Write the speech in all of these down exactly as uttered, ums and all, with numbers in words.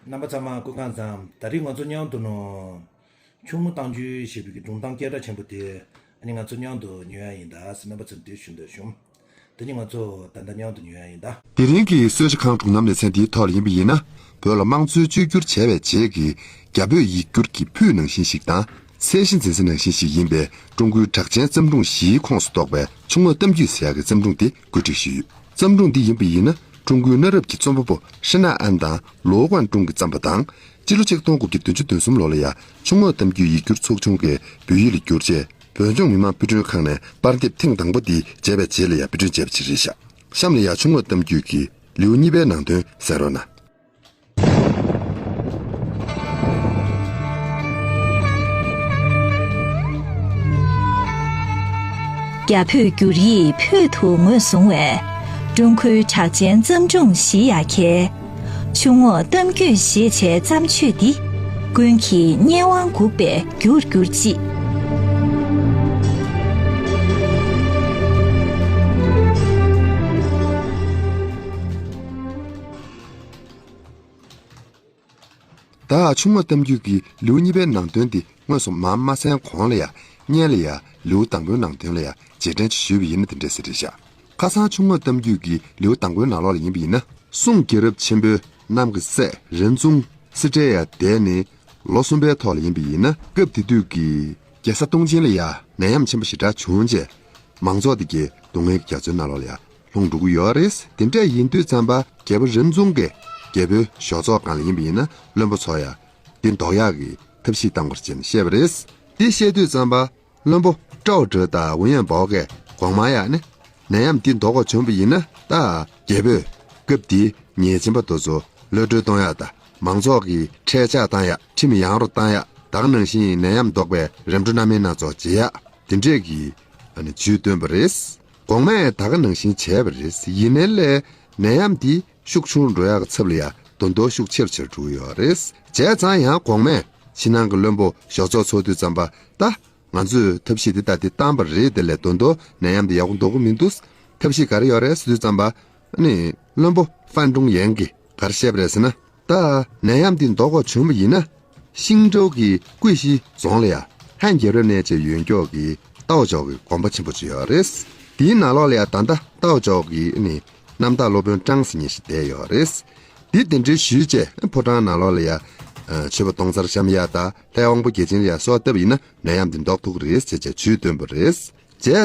རྣམ་པ་ཚང་མ་སྐུ་ཁམས་བཟང་། ད་རིང་ང་ཚོ་མཉམ་དུ་ནོ། ཆུ་མོ་གཏམ་རྒྱུད་ཞེས་པའི་སྒྲུང་གཏམ་སྐད་གྲགས་ཆེན་པོ་དེ་ཨ་ནི་ང་ཚོ་མཉམ་དུ་ཉོ་ཡ་ཡིན་ད་ཟེར་རྣམ་པ་ཚོར་འདི་ཞུ་འདོད་བྱུང་། དེ་ནི་ང་ཚོ་ད་ལྟ་མཉམ་དུ་ཉོ་ཡ་ཡིན་ད། དེ་རིང་གི་གསོལ་ཇ་ཁང་སྒྲུང་གཏམ་ལེ་ཚན་འདིའི་ཐོག་ལ་ཡིན་པ་ཡིན་ན། བོད་ལ་དམངས་གཙོའི་བཅོས་བསྒྱུར་བྱས་པའི་རྗེས་ཀྱི་རྒྱ་བོད་ཡིག་སྒྱུར་གྱི་ཕུད་ནང་བཞིན་ཞིག་དང་། ཚད་གཞི་འཛིན་ས་ནང་བཞིན་ཞིག་ཡིན་པའི་ཀྲུང་གོའི་གྲགས་ཅན་བརྩམས་སྒྲུང་བཞིའི་ཁོངས་སུ་གཏོགས་པའི་ཆུ་ངོགས་གཏམ་རྒྱུད་ཟེར་ཡག་གི་བརྩམས་སྒྲུང་དེ་བཀོད་སྒྲིག་ཞུས་ཡོད། བརྩམས་སྒྲུང་འདི་ཡིན་པ་ཡིན་ན། ཀྲུང་གོའི་གནའ་རབས་ཀྱི་རྩོམ་པ་པོ་ཧྲི་ན་ཨན་དང་ལོའུ་ཀོན་ཀྲུང་གིས་བརྩམས་པ་དང་། སྤྱི་ལོ་ཆིག་སྟོང་དགུ་བརྒྱ་བདུན་ཅུ་དོན་གསུམ་ལོ་ལ་ཡ་ཆུ་ངོགས་གཏམ་རྒྱུད་ཡིག་སྒྱུར་ཚོགས་ཆུང་གིས་བོད་ཡིག་ལ་བསྒྱུར་རྗེས། བོད་ལྗོངས་མི་དམངས་པར་སྐྲུན་ཁང་ནས་པར་དེབ་ཐེངས་དང་པོ་འདི་མཇལ་བའི་རྗེས་ལ་ཡ་པར་སྐྲུན་བྱས་པ་ཅིག་རེད་ཤག་གཤམ་ལ་ཡ་ཆུ་ངོགས་གཏམ་རྒྱུད་ཀྱི་ལེའུ་གཉིས་པའི་ནང་དོན་གསན་རོགས་གནང་། རྒྱ་བོད་བསྒྱུར་ཡིག་ཕུད་དུ་ངོས་བཟུང་བའི་ཀྲུང་གོའི་གྲགས་ཅན་བརྩམས་སྒྲུང་བཞི་ཡ་གྱལ། ཆུ་ངོགས་གཏམ་རྒྱུད་ཞེས་བྱའི་བརྩམས་ཆོས་འདི། ཀུན་གྱིས་སྙན་དབང་འགུགས་པའི་རྒྱུར་གྱུར་ཅིག་ད་ཆུ་ངོགས་གཏམ་རྒྱུད་ཀྱི་ལེའུ་གཉིས་པའི་ནང་དོན་འདི་དངོས་སུ་མར་མ་གསན་གོང་ལ་ཡ། སྔོན་ལ་ཡ་ལེའུ་དང་པོའི་ནང་དོན་ལ་ཡ་རྗེས་དྲན་ཅིག་ཞུས་པ་ཡིན་ན་དེ་འདྲས་ཟེར་རེད་ཤག་ཁ་སང་ཆུ་ངོགས་གཏམ་རྒྱུད་ཀྱི་ལེའུ་དང་པོའི་ནང་ལོགས་ལ་ཡིན་པ་ཡིན་ན། སུང་རྒྱལ་རབས་ཆེན་པོའི་གནམ་གྱི་སྲས་རན་ཙུང་སི་ཏྲེ་ཡ་འདས་ནས་ལོ་གསུམ་པའི་ཐོག་ལ་ཡིན་པ་ཡིན་ན། སྐབས་དེ་དུས་ཀྱི་རྒྱལ་ས་ཏུང་ཅིན་ལ་ཡ་ནད་ཡམས་ཆེན་པོ་ཞེ་དྲག་བྱུང་རྗེས། མང་ཚོགས་དེ་གའི་སྡུག་བསྔལ་གྱི་རྒྱ་མཚོའི་ནང་ལོགས་ལ་ཡ་ལྷུང་འགྲོ་གི་ཡོད་རེད། དེ་འདྲ་ཡིན་དུས་ཙམ་པ་རྒྱལ་པོ་རན་ཙུང་གིས་རྒྱལ་པོའི་ཞོགས་ཚོགས་སྒང་ལ་ཡིན་པ་ཡིན་ན་བློན་པོ་ཚོ་ཡ་འདི་ཟློག་ཡག་གི་ཐབས་ཤེས་བཏང་བར་བྱས་ནས་བཤད་པ་རེད། འདི་བཤད་དུས་ཙམ་པ་བློན་པོ་ཀྲའོ་ཀྲོའུ་དང་ཝུན་ཡན་པའོ་གིས་གོང་མ་ཡ་ནི་ནད་ཡམས་འདི་ཟློག་ག་བྱུང་བ་ཡིན་ན། ད་རྒྱལ་པོས་སྐབས་དེའི་ཉེས་ཅན་པ་དེ་ཚོ་གློད་གྲོལ་གཏོང་ཡག་དང་། མང་ཚོགས་ཀྱི་འཕྲལ་ཕྱག་བཏང་ཡག་ཁྲིམས་ཡང་རུ་བཏང་ཡག་ད་ག་ནང་བཞིན་ནད་ཡམས་ཟློག་པའི་རིམ་གྲོ་སྣ་མིན་སྣ་ཚོགས་བྱེད་ཡག་དེ་འདྲས་ཀྱི་ཨ་ནི་ཇུས་བཏོན་པ་རེད། གོང་མས་ད་ག་ནང་བཞིན་བྱས་པ་རེད། ཡིན་ནའི་ལས་ནད་ཡམས་འདི་ཤུགས་ཆུང་འགྲོ་ཡག་གི་ཚབ་ལ་ཡ་ད་དུང་ཤུགས་ཆེ་རུ་ཆེ་རུ་འགྲོ་གི་ཡོད་རེད། བྱས་ཙང་ཡང་གོང་མས་ཕྱི་ནང་གི་བློན་པོ་ཞོགས་ཚོགས་ཚོགས་དུས་ཙམ་པ་ད། ང་ཚོས་ཐབས་ཤེས་འདི་ལྟ་འདི་བཏང་པ་རེད། དེ་ལས་ད་དུང་ནད་ཡམས་འདི་ཡག་པོ་འགྲོ་གི་མི་འདུག་ཐབས་ཤེས་ག་རེ་ཡོད་རེད་ཟེར་དུས་ཙམ་པ། ཨ་ནི་བློན་པོ་ཧྥན་ཀྲུང་ཡན་གྱིས་ག་རེ་བཤད་པ་རེད་ཟེར་ན། ད་ནད་ཡམས་འདི་ཟློག་དགོས་བྱུང་བ་ཡིན་ན། ཤིང་ཀྲོའུ་གི་ཀུའེ་ཤི་རྫོང་ལ་ཡ་ཧན་རྒྱལ་རབས་ནས་བྱས་ཡོད་མཁན་གྱི་ཏའོ་ཅའོ་གི་དགོན་པ་ཆེན་པོ་ཅིག་ཡོད་རེད། དེའི་ནང་ལོགས་ལ་ཡ་ད་ལྟ་ཏའོ་ཅའོ་གི་ཨ་ནི་རྣམ་དག་སློབ་དཔོན་ཀྲང་ཟེར་མཁན་ཞིག་བསྡད་ཡོད་རེད། འདི་དེ་འདྲའི་ཞུས་རྗེས་ཕོ་བྲང་ནང་ལོགས་ལ་ཡ། མཆོད་པ་གཏོང་ཚར་བཤམས་ཡག་དང་ལྷའི་དབང་པོ་བརྒྱ་བྱིན་ལ་ཡ་གསོལ་བ་བཏབ་ཡིན་ན་ནད་ཡམས་འདི་ཟློག་ཐུབ་ཀྱི་རེད་ཟེར་བྱས་ཇུས་བཏོན་པ་རེད། བྱས་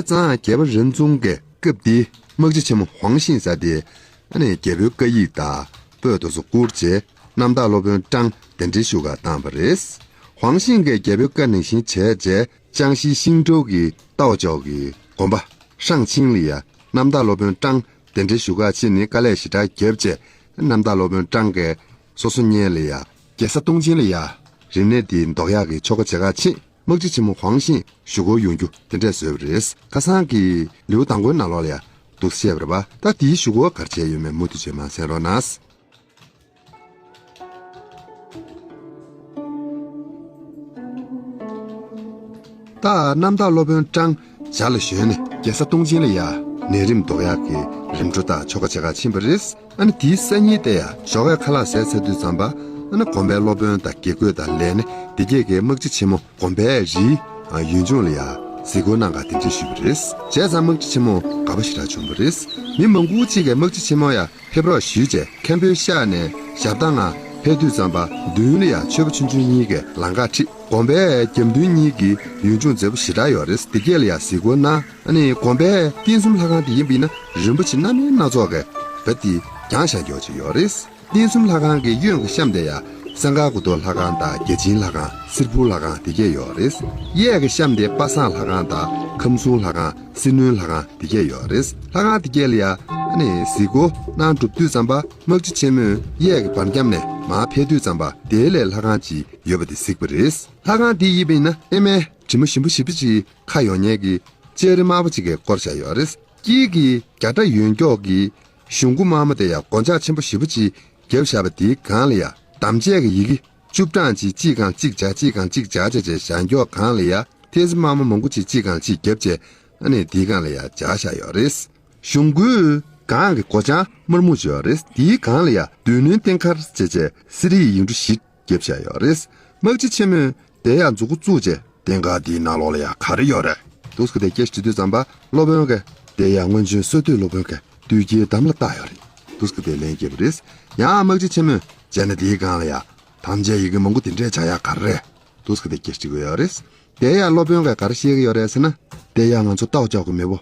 ཙང་རྒྱལ་པོ་རན་ཙུང་གིས་སྐབས་དེའི་དམག་སྤྱི་ཆེན་མོ་ཧོང་ཤིན་ཟེར་དེ། ཨ་ནི་རྒྱལ་པོའི་བཀའ་ཡིག་དང་པོད་དེ་ཚོ་བསྐུར་རྗེས་རྣམ་དག་སློབ་དཔོན་ཀྲང་གདན་འདྲེན་ཞུ་གར་བཏང་བ་རེད། ཧོང་ཤིན་གྱིས་རྒྱལ་པོའི་བཀའ་ནང་བཞིན་བྱས་རྗེས། ཅང་ཤིའི་ཤིང་ཀྲོའུ་གི་ཏའོ་ཅའོ་གི་དགོན་པ་ཧྲང་ཆིང་ལ་ཡ་རྣམ་དག་སློབ་དཔོན་ཀྲང་གདན་འདྲེན་ཞུ་གར་ཕྱིན་ནས་དཀའ་ལས་ཞེ་དྲག་བརྒྱབ་རྗེས། རྣམ་དག་སློབ་དཔོན་ཀྲང་གིས་སོ་སོ་གཉིས་ལ་ཡ་རྒྱལ་ས་ཏུང་ཅིན་ལ་ཡ་རིམས་ནད་འདི་ཟློག་ཡག་གི་ཆོ་ག་བྱེད་གར་ཕྱིན། དམག་སྤྱི་ཆེན་མོ་ཧོང་ཤིན་ཞུ་སྐུལ་ཡོང་རྒྱུ་དེ་འདྲས་བཟོས་པ་རེད། ཁ་སང་གི་ལེའུ་དང་པོའི་ནང་ལོགས་ལ་ཡ་འདུག་བཤད་པ་རེད་པ། ད་དེའི་ཞུ་སྐུལ་ག་རེ་བྱས་ཡོད་མེད་མུ་མཐུད་བྱས་མར་གསན་རོགས་གནང་། ད་རྣམ་དག་སློབ་དཔོན་ཀྲང་ཇ་ལ་ཞོན་ནས་རྒྱལ་ས་ཏུང་ཅིན་ལ་ཡ་ནད་རིམས་ཟློག་ཡག་གི་རིམ་གྲོ་དང་ཆོ་ག་བྱེད་གར་ཕྱིན་པ་རེད། ཨ་ནི་དེའི་སང་ཉིན་དེ་ཡ་ཞོགས་ཀས་ཁ་ལག་ཟས་ཚར་དུས་ཙམ་པ། ཨ་ནི་དགོན་པའི་སློབ་དཔོན་དང་དགེ་བསྐོས་དང་ལས་སྣེ་དེ་གས་ཀྱིས་དམག་སྤྱི་ཆེན་མོ་དགོན་པའི་རིའི་ཡུལ་ལྗོངས་ལ་ཡ་གཟིགས་སྐོར་གནང་གར་གདན་འདྲེན་ཞུས་པ་རེད། བྱས་ཙང་དམག་སྤྱི་ཆེན་མོ་དགའ་པོ་ཞེ་དྲག་བྱུང་བ་རེད། མི་མང་པོ་ཅིག་གིས་དམག་སྤྱི་ཆེན་མོ་ཡ་ཕེབས་རོགས་ཞུས་རྗེས་མཁན་པོའི་ཤག་ནས་ཞབས་བརྟན་ངང་ཕེབས་དུས་ཙམ་པ་མདུན་ལ་ཡ་མཆོད་པ་ཆུང་ཆུང་གཉིས་ཀྱིས་ལམ་ཁ་ཁྲིད། དགོན་པའི་རྒྱབ་མདུན་གཉིས་ཀྱི་ཡུལ་ལྗོངས་མཛེས་པོ་ཞེ་དྲག་ཡོད་རེད། དེ་གས་ལ་ཡ་གཟིགས་སྐོར་གནང་། ཨ་ནི་དགོན་པའི་རྟེན་གསུམ་ལྷ་ཁང་དེ་ཡིན་པ་ཡིན་ན་རིན་པོ་ཆེ་སྣ་མིན་སྣ་ཚོགས་ཀྱིས་རྦད་དེ་བརྒྱངས་བཞག་ཀྱོག་ཅིག་ཡོད་རེད། རྟེན་གསུམ་ལྷ་ཁང་གི་གཡོན་གྱི་གཤམ་དེ་ཡ་སེང་དཀར་མགོ་ཐོག་ལྷ་ཁང་དང་བརྒྱ་བྱིན་ལྷ་ཁང་སིལ་བུ་ལྷ་ཁང་དེ་གས་ཡོད་རེད། གཡས་ཀྱི་གཤམ་དེ་པ་སངས་ལྷ་ཁང་དང་ཁམས་གསུམ་ལྷ་ཁང་སྲིན་གནོན་ལྷ་ཁང་དེ་གས་ཡོད་རེད། ལྷ་ཁང་དེ་གས་ལ་ཡ་ཨ་ནི་གཟིགས་སྐོར་གནང་གྲུབ་དུས་ཙམ་པ་དམག་སྤྱི་ཆེན་མོས་གཡས་ཀྱི་བར་འཁྱམས་ནས་མར་ཕེབས་དུས་ཙམ་པ་དེ་ལས་ལྷ་ཁང་ཅིག་ཡོད་པ་དེ་གཟིགས་པ་རེད། ལྷ་ཁང་དེ་ཡིན་པ་ཡིན་ན་ཨེ་མའི་དྲི་མ་ཞིམ་པོ་ཞེ་པོ་ཅིག་ཁ་ཡོང་མཁན་གྱི་ལྕགས་རི་དམར་པོ་ཅིག་གིས་བསྐོར་བཞག་ཡོད་རེད། དཀྱིལ་གྱི་རྒྱ་གྲྭ་ཡོད་ཀྱོག་གི་གཞུང་སྒོ་དམར་མོ་དེ་ཡ་སྒོ་ལྕགས་ཆེན་པོ་ཞེ་པོ་ཅིག་བརྒྱབ་བཞག་པ་དེའི་སྒང་ལ་ཡ་དམ་བཅའ་གི་ཡི་གེ་བཅུ་གྲངས་ཅིག་གཅིག་སྒང་གཅིག་སྦྱར་གཅིག་སྒང་གཅིག་སྦྱར་བྱས་བྱས་བཞག་ཀྱོག་སྒང་ལ་ཡ་ཐེལ་ཙེ་དམར་མོ་མང་པོ་ཅིག་གཅིག་སྒང་གཅིག་བརྒྱབ་བྱས་ཨ་ནི་དེའི་སྒང་ལ་ཡ་སྦྱར་བཞག་ཡོད་རེད། གཞུང་སྒོའི་ སྒང་གི་སྒོ་བྱང་དམར་སྨུག་ཅིག་ཡོད་རེད། དེའི་སྒང་ལ་ཡ་སྡུག་བསྔལ་རྟེན་མཁར་ཟེར་བྱས་གསེར་རིའི་ཡིག་འབྲུ་བཞི་བརྒྱབ་བཞག་ཡོད་རེད། དམག་སྤྱི་ཆེན་མོས་དེ་ཡ་མཛུབ་གུ་བཙུགས་བྱས་རྟེན་མཁར་དེའི་ནང་ལོགས་ལ་ཡ་ག་རེ་ཡོད་རེད། འདུག་སེ་གི་དེ་སྐད་ཆ་དྲིས་དུས་ཙམ་པ་སློབ་དཔོན་གྱིས་དེ་ཡ་སྔོན་བྱོན་སྲོལ་གཏོད་སློབ་དཔོན་གྱིས་བདུད་རྒྱལ་འདམ་ལ་བཏགས་ཡོད་རེད། འདུག་སེ་གི་དེ་ལན་བརྒྱབ་པ་རེད། ཡང་དམག་སྤྱི་ཆེན་མོས་བྱས་ན་དེའི་སྒང་ལ་ཡ་དམ་བཅའི་ཡི་གེ་མང་པོ་དེ་འདྲས་བྱ་ཡག་ག་རེ་རེད། འདུག་སེ་གི་དེ་སྐད་ཆ་དྲི་གི་ཡོད་རེད། དེ་ཡ་སློབ་དཔོན་གྱིས་ག་རེ་བཤད་ཀྱི་ཡོད་རེད་ཟེར་ན། དེ་ཡ་ང་ཚོ་ལྟ་བ་ཅོག་གི་མེས་པོ་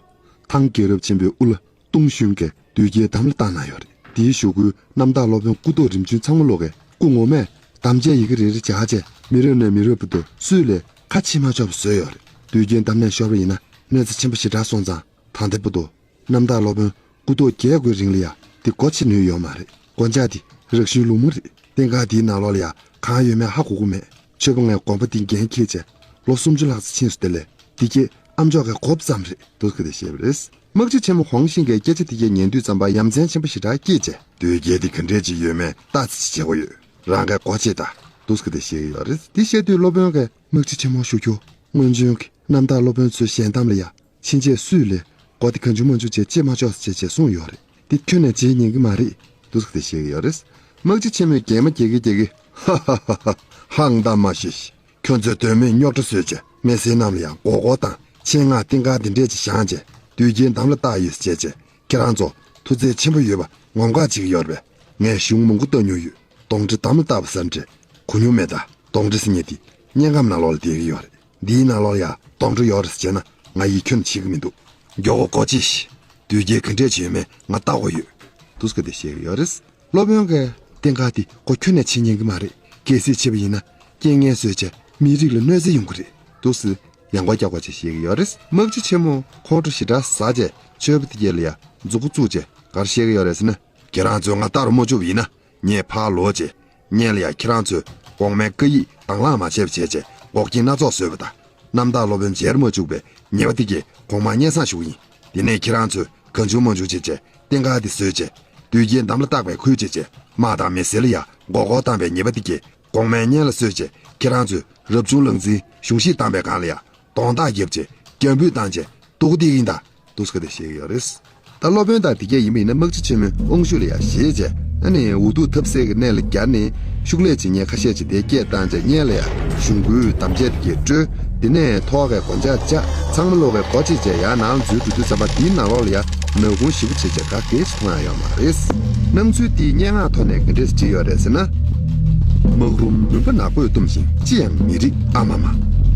ཐང་རྒྱལ་རབས་ཆེན་པོའི་དབུ་བླ་ཏུང་ཞུན་གྱིས་བདུད་རྒྱལ་འདམ་ལ་བཏགས་གནང་ཡོད་རེད། དེའི་གཞུག་གུའི་རྣམ་དག་སློབ་དཔོན་སྐུ་ཐོག་རིམ་བྱོན་ཚང་མ་ལོག་གིས་སྐུ་ངོ་མས་དམ་བཅའི་ཡི་གེ་རེ་རེ་སྦྱར་བྱས་མི་རབས་ནས་མི་རབས་བར་དུ་སུས་ལས་ཁ་ཕྱེ་མ་ཆོག་པ་བཟོས་ཡོད་རེད། བདུད་རྒྱལ་འདམ་ནས་ཤོར་བ་ཡིན་ན་གནོད་འཚེ་ཆེན་པོ་ཞེ་དྲག་སོང་ཙང་། ད་ལྟའི་བར་དུ་རྣམ་དག་སློབ་དཔོན་སྐུ་ཐོག་བརྒྱད་དགུའི་རིང་ལ་ཡ་དེ་སྒོ་ཕྱེ་ནུས་ཡོད་མ་རེད། སྒོ་ལྕགས་དེ་རག་ཤུལ་ལུང་མ་རེད། རྟེན་མཁར་དེའི་ནང་ལོགས་ལ་ཡ་གང་ཡོད་མེད་ཧ་གོ་གི་མེད། ཆོས་པ་ངས་དགོན་པ་དེ་འགན་འཁྱེར་བྱས་ལོ་སུམ་ཅུ་ལྷག་ཙམ་ཕྱིན་སོང་། དེ་ལས་དེ་གས་ཨ་མཆོག་གིས་དགོས་པ་ཙམ་རེད། འདུག་སེ་གི་དེ་བཤད་པ་རེད། དམག་སྤྱི་ཆེན་མོ་ཧོང་ཤིང་གིས་སྐད་ཆ་དེ་གས་ཉན་དུས་ཙམ་པ་ཡ་མཚན་ཆེན་པོ་ཞེ་དྲག་སྐྱེས་བྱས། བདུད་རྒྱལ་དེ་ག་འདྲས་ཅིག་ཡོད་མེད་ལྟ་ཙམ་ཅིག་བྱེད་དགོས་ཡོད། རང་གིས་སྒོ་ཕྱེ་ད། འདུག་སེ་གི་དེ་བཤད་ཀྱི་ཡོད་རེད། དེ་བཤད་དུས་སློབ་དཔོན་གྱིས་དམག་སྤྱི་ཆེན་མོ་ཞུ་རྒྱུ། སྔོན་བྱོན་གྱི་རྣམ་དག་སློབ་དཔོན་ཚོའི་ཞལ་གདམས་ལ་ཡ་ཕྱིན་ཆད་སུས་ལས་སྒོ་དེ་གང་བྱུང་མང་བྱུང་བྱས་ཕྱེ་མ་ཆོག་ཟེར་བྱས་བྱས་གསུངས་ཡོད་རེད། དེ་ཁྱོན་ནས་བྱེད་ཉན་གི་མ་རེད། འདུག་སེ་གི་དེ་བཤད་ཀྱི་ཡོད་རེད། དམག་སྤྱི་ཆེན་མོས་གད་མོ་བགད་ཀྱིན་བགད་ཀྱིན། ཧ་ཧ་ཧ་ཧ། ཧང་ད་མ་ཤི་ཤི། ཁྱོད་ཚོས་དོན་མེད་རྙོག་དྲ་བཟོས་བྱས་མི་སེར་རྣམས་ལ་ཡང་མགོ་སྐོར་དང་ཆེད་མངགས་རྟེན་མཁར་འདི་འདྲས་ཅིག་བཞེངས་བྱས་བདུད་རྒྱལ་འདམ་ལ་བཏགས་ཡོད་ཟེར་བྱས་བྱས། ཁྱེད་རང་ཚོ་ཐུགས་བརྩེ་ཆེན་པོ་ཡོད་པ་ངོམ་ག་བྱེད་ཀྱི་ཡོད་རེད་པས། ངས་གཞུང་མང་པོ་བལྟ་མྱོང་ཡོད། གདོན་འདྲེ་འདམ་ལ་བཏགས་པ་ཟེར་འདྲ་གོ་མྱོང་མེད་ད། གདོན་འདྲེ་ཟེར་མཁན་དེ་དམྱལ་ཁམས་ནང་ལོགས་ལ་བསྡད་ཀྱི་ཡོད་རེད། འདིའི་ནང་ལོགས་ལ་ཡང་གདོན་འདྲེ་ཡོད་རེད་ཟེར་བྱས་ན་ང་ཡིད་ཁྱོན་ནས་ཆེས་ཀྱི་མི་འདུག་མགྱོགས་པོ་སྒོ་ཕྱེས་ཤིག་བདུད་རྒྱལ་ག་འདྲས་ཅིག་ཡོད་མེད་ང་ལྟ་དགོས་ཡོད། འདུག་སེ་གི་དེ་བཤད་ཀྱི་ཡོད་རེད། སློབ་དཔོན་གྱིས་རྟེན་མཁར་དེ་སྒོ་ཁྱོན་ནས་ཕྱེ་ཉན་གྱི་མ་རེད། གལ་སྲིད་ཕྱེ་བ་ཡིན་ན་རྐྱེན་ངན་བཟོས་བྱས་མིའི་རིགས་ལ་གནོད་འཚེ་ཡོང་གི་རེད། འདུག་སེ་ཡང་སྒོ་རྒྱག་དགོས་ཅེས་བཤད་ཀྱི་ཡོད་རེད། དམག་སྤྱི་ཆེན་མོ་ཁོང་ཁྲོ་ཞེ་དྲག་ཟ་བྱས་ཆོས་པ་དེ་གས་ལ་ཡ་མཛུབ་གུ་བཙུགས་བྱས་ག་རེ་བཤད་ཀྱི་ཡོད་རེད་ཟེར་ན། ཁྱེད་རང་ཚོས་ང་ལྟ་རུ་མ་བཅུག་པ་ཡིན་ན། ངས་ཕར་ལོག་བྱས། སྔོན་ལ་ཡ་ཁྱེད་རང་ཚོས་གོང་མའི་བཀའ་ཡིག་དང་བླངས་མ་བྱས་པ་བྱས་བྱས་འགོག་རྐྱེན་སྣ་ཚོགས་བཟོས་པ་དང་། རྣམ་དག་སློབ་དཔོན་མཇལ་མ་བཅུག་པའི་ཉེས་པ་དེ་གས་གོང་མ་སྙན་སེང་ཞུ་གི་ཡིན། དེ་ནས་ཁྱེད་རང་ཚོས་གང་བྱུང་མང་བྱུང་བྱས་བྱས་རྟེན་མཁར་དེ་བཟོས་བྱས་བདུད་རྒྱལ་འདམ་ལ་བཏགས་པའི་ཁུལ་བྱས་བྱས་དམག་དང་མི་སེར་ལ་ཡ་མགོ་སྐོར་བཏང་པའི་ཉེས་པ་དེ་གས་གོང་མའི་སྙན་ལ་གསོལ་བྱས་ཁྱེད་རང་ཚོས་རབ་བྱུང་ལང་ཚིང་གཞུང་བཞེས་བཏང་པའི་སྒང་ལ་ཡ་གདོན་བདག་བརྒྱབ་བྱས་སྐྱབས་འབུལ་བཏང་བྱས་སྡུག་སྡིག་ཡིན་ད། འདུག་སེ་གི་དེ་བཤད་ཀྱི་ཡོད་རེད། ད་སློབ་དཔོན་དང་དེ་གས་ཡིན་པ་ཡིན་ན་དམག་སྤྱི་ཆེན་མོའི་དབང་ཤུགས་ལ་ཡ་བཞེས་བྱས་ཨ་ནི་འུ་ཐུག་ཐབས་ཟད་ཀྱི་གནས་ལ་གྱར་ནས་ཤུགས་ལས་བྱེད་མཁན་ཁ་ཤས་ཅིག་དེ་སྐད་བཏང་བྱས་སྔོན་ལ་ཡ་གཞུང་སྐུའི་དམ་བཅའ་དེ་གས་བཀྲོལ། དེ་ནས་ཐོག་ཁའི་སྒོ་ལྕགས་བཅག་ཚང་མ་ལོག་གིས་སྒོ་ཕྱེས་བྱས་ཡར་ནང་ལ་འཛུལ་འགྲོ་དུས་ཙམ་པ་དེའི་ནང་ལོགས་ལ་ཡ་ནག་ཁུང་ཞེ་པོ་བྱས་བྱས་ག་གེ་ཅིག་མཐོང་ཡ་ཡོད་མ་རེད། སྣང་ཚུལ་དེའི་སྙན་ངག་ཐོག་ནས་ག་འདྲས་བྲིས་ཡོད་རེད་ཟེར་ན། སྨག་རུམ་མུན་པ་ནག་པོས་བཏུམས་ཤིང་ཅི་ཡང་མི་རིག་ཨ་མ་མ།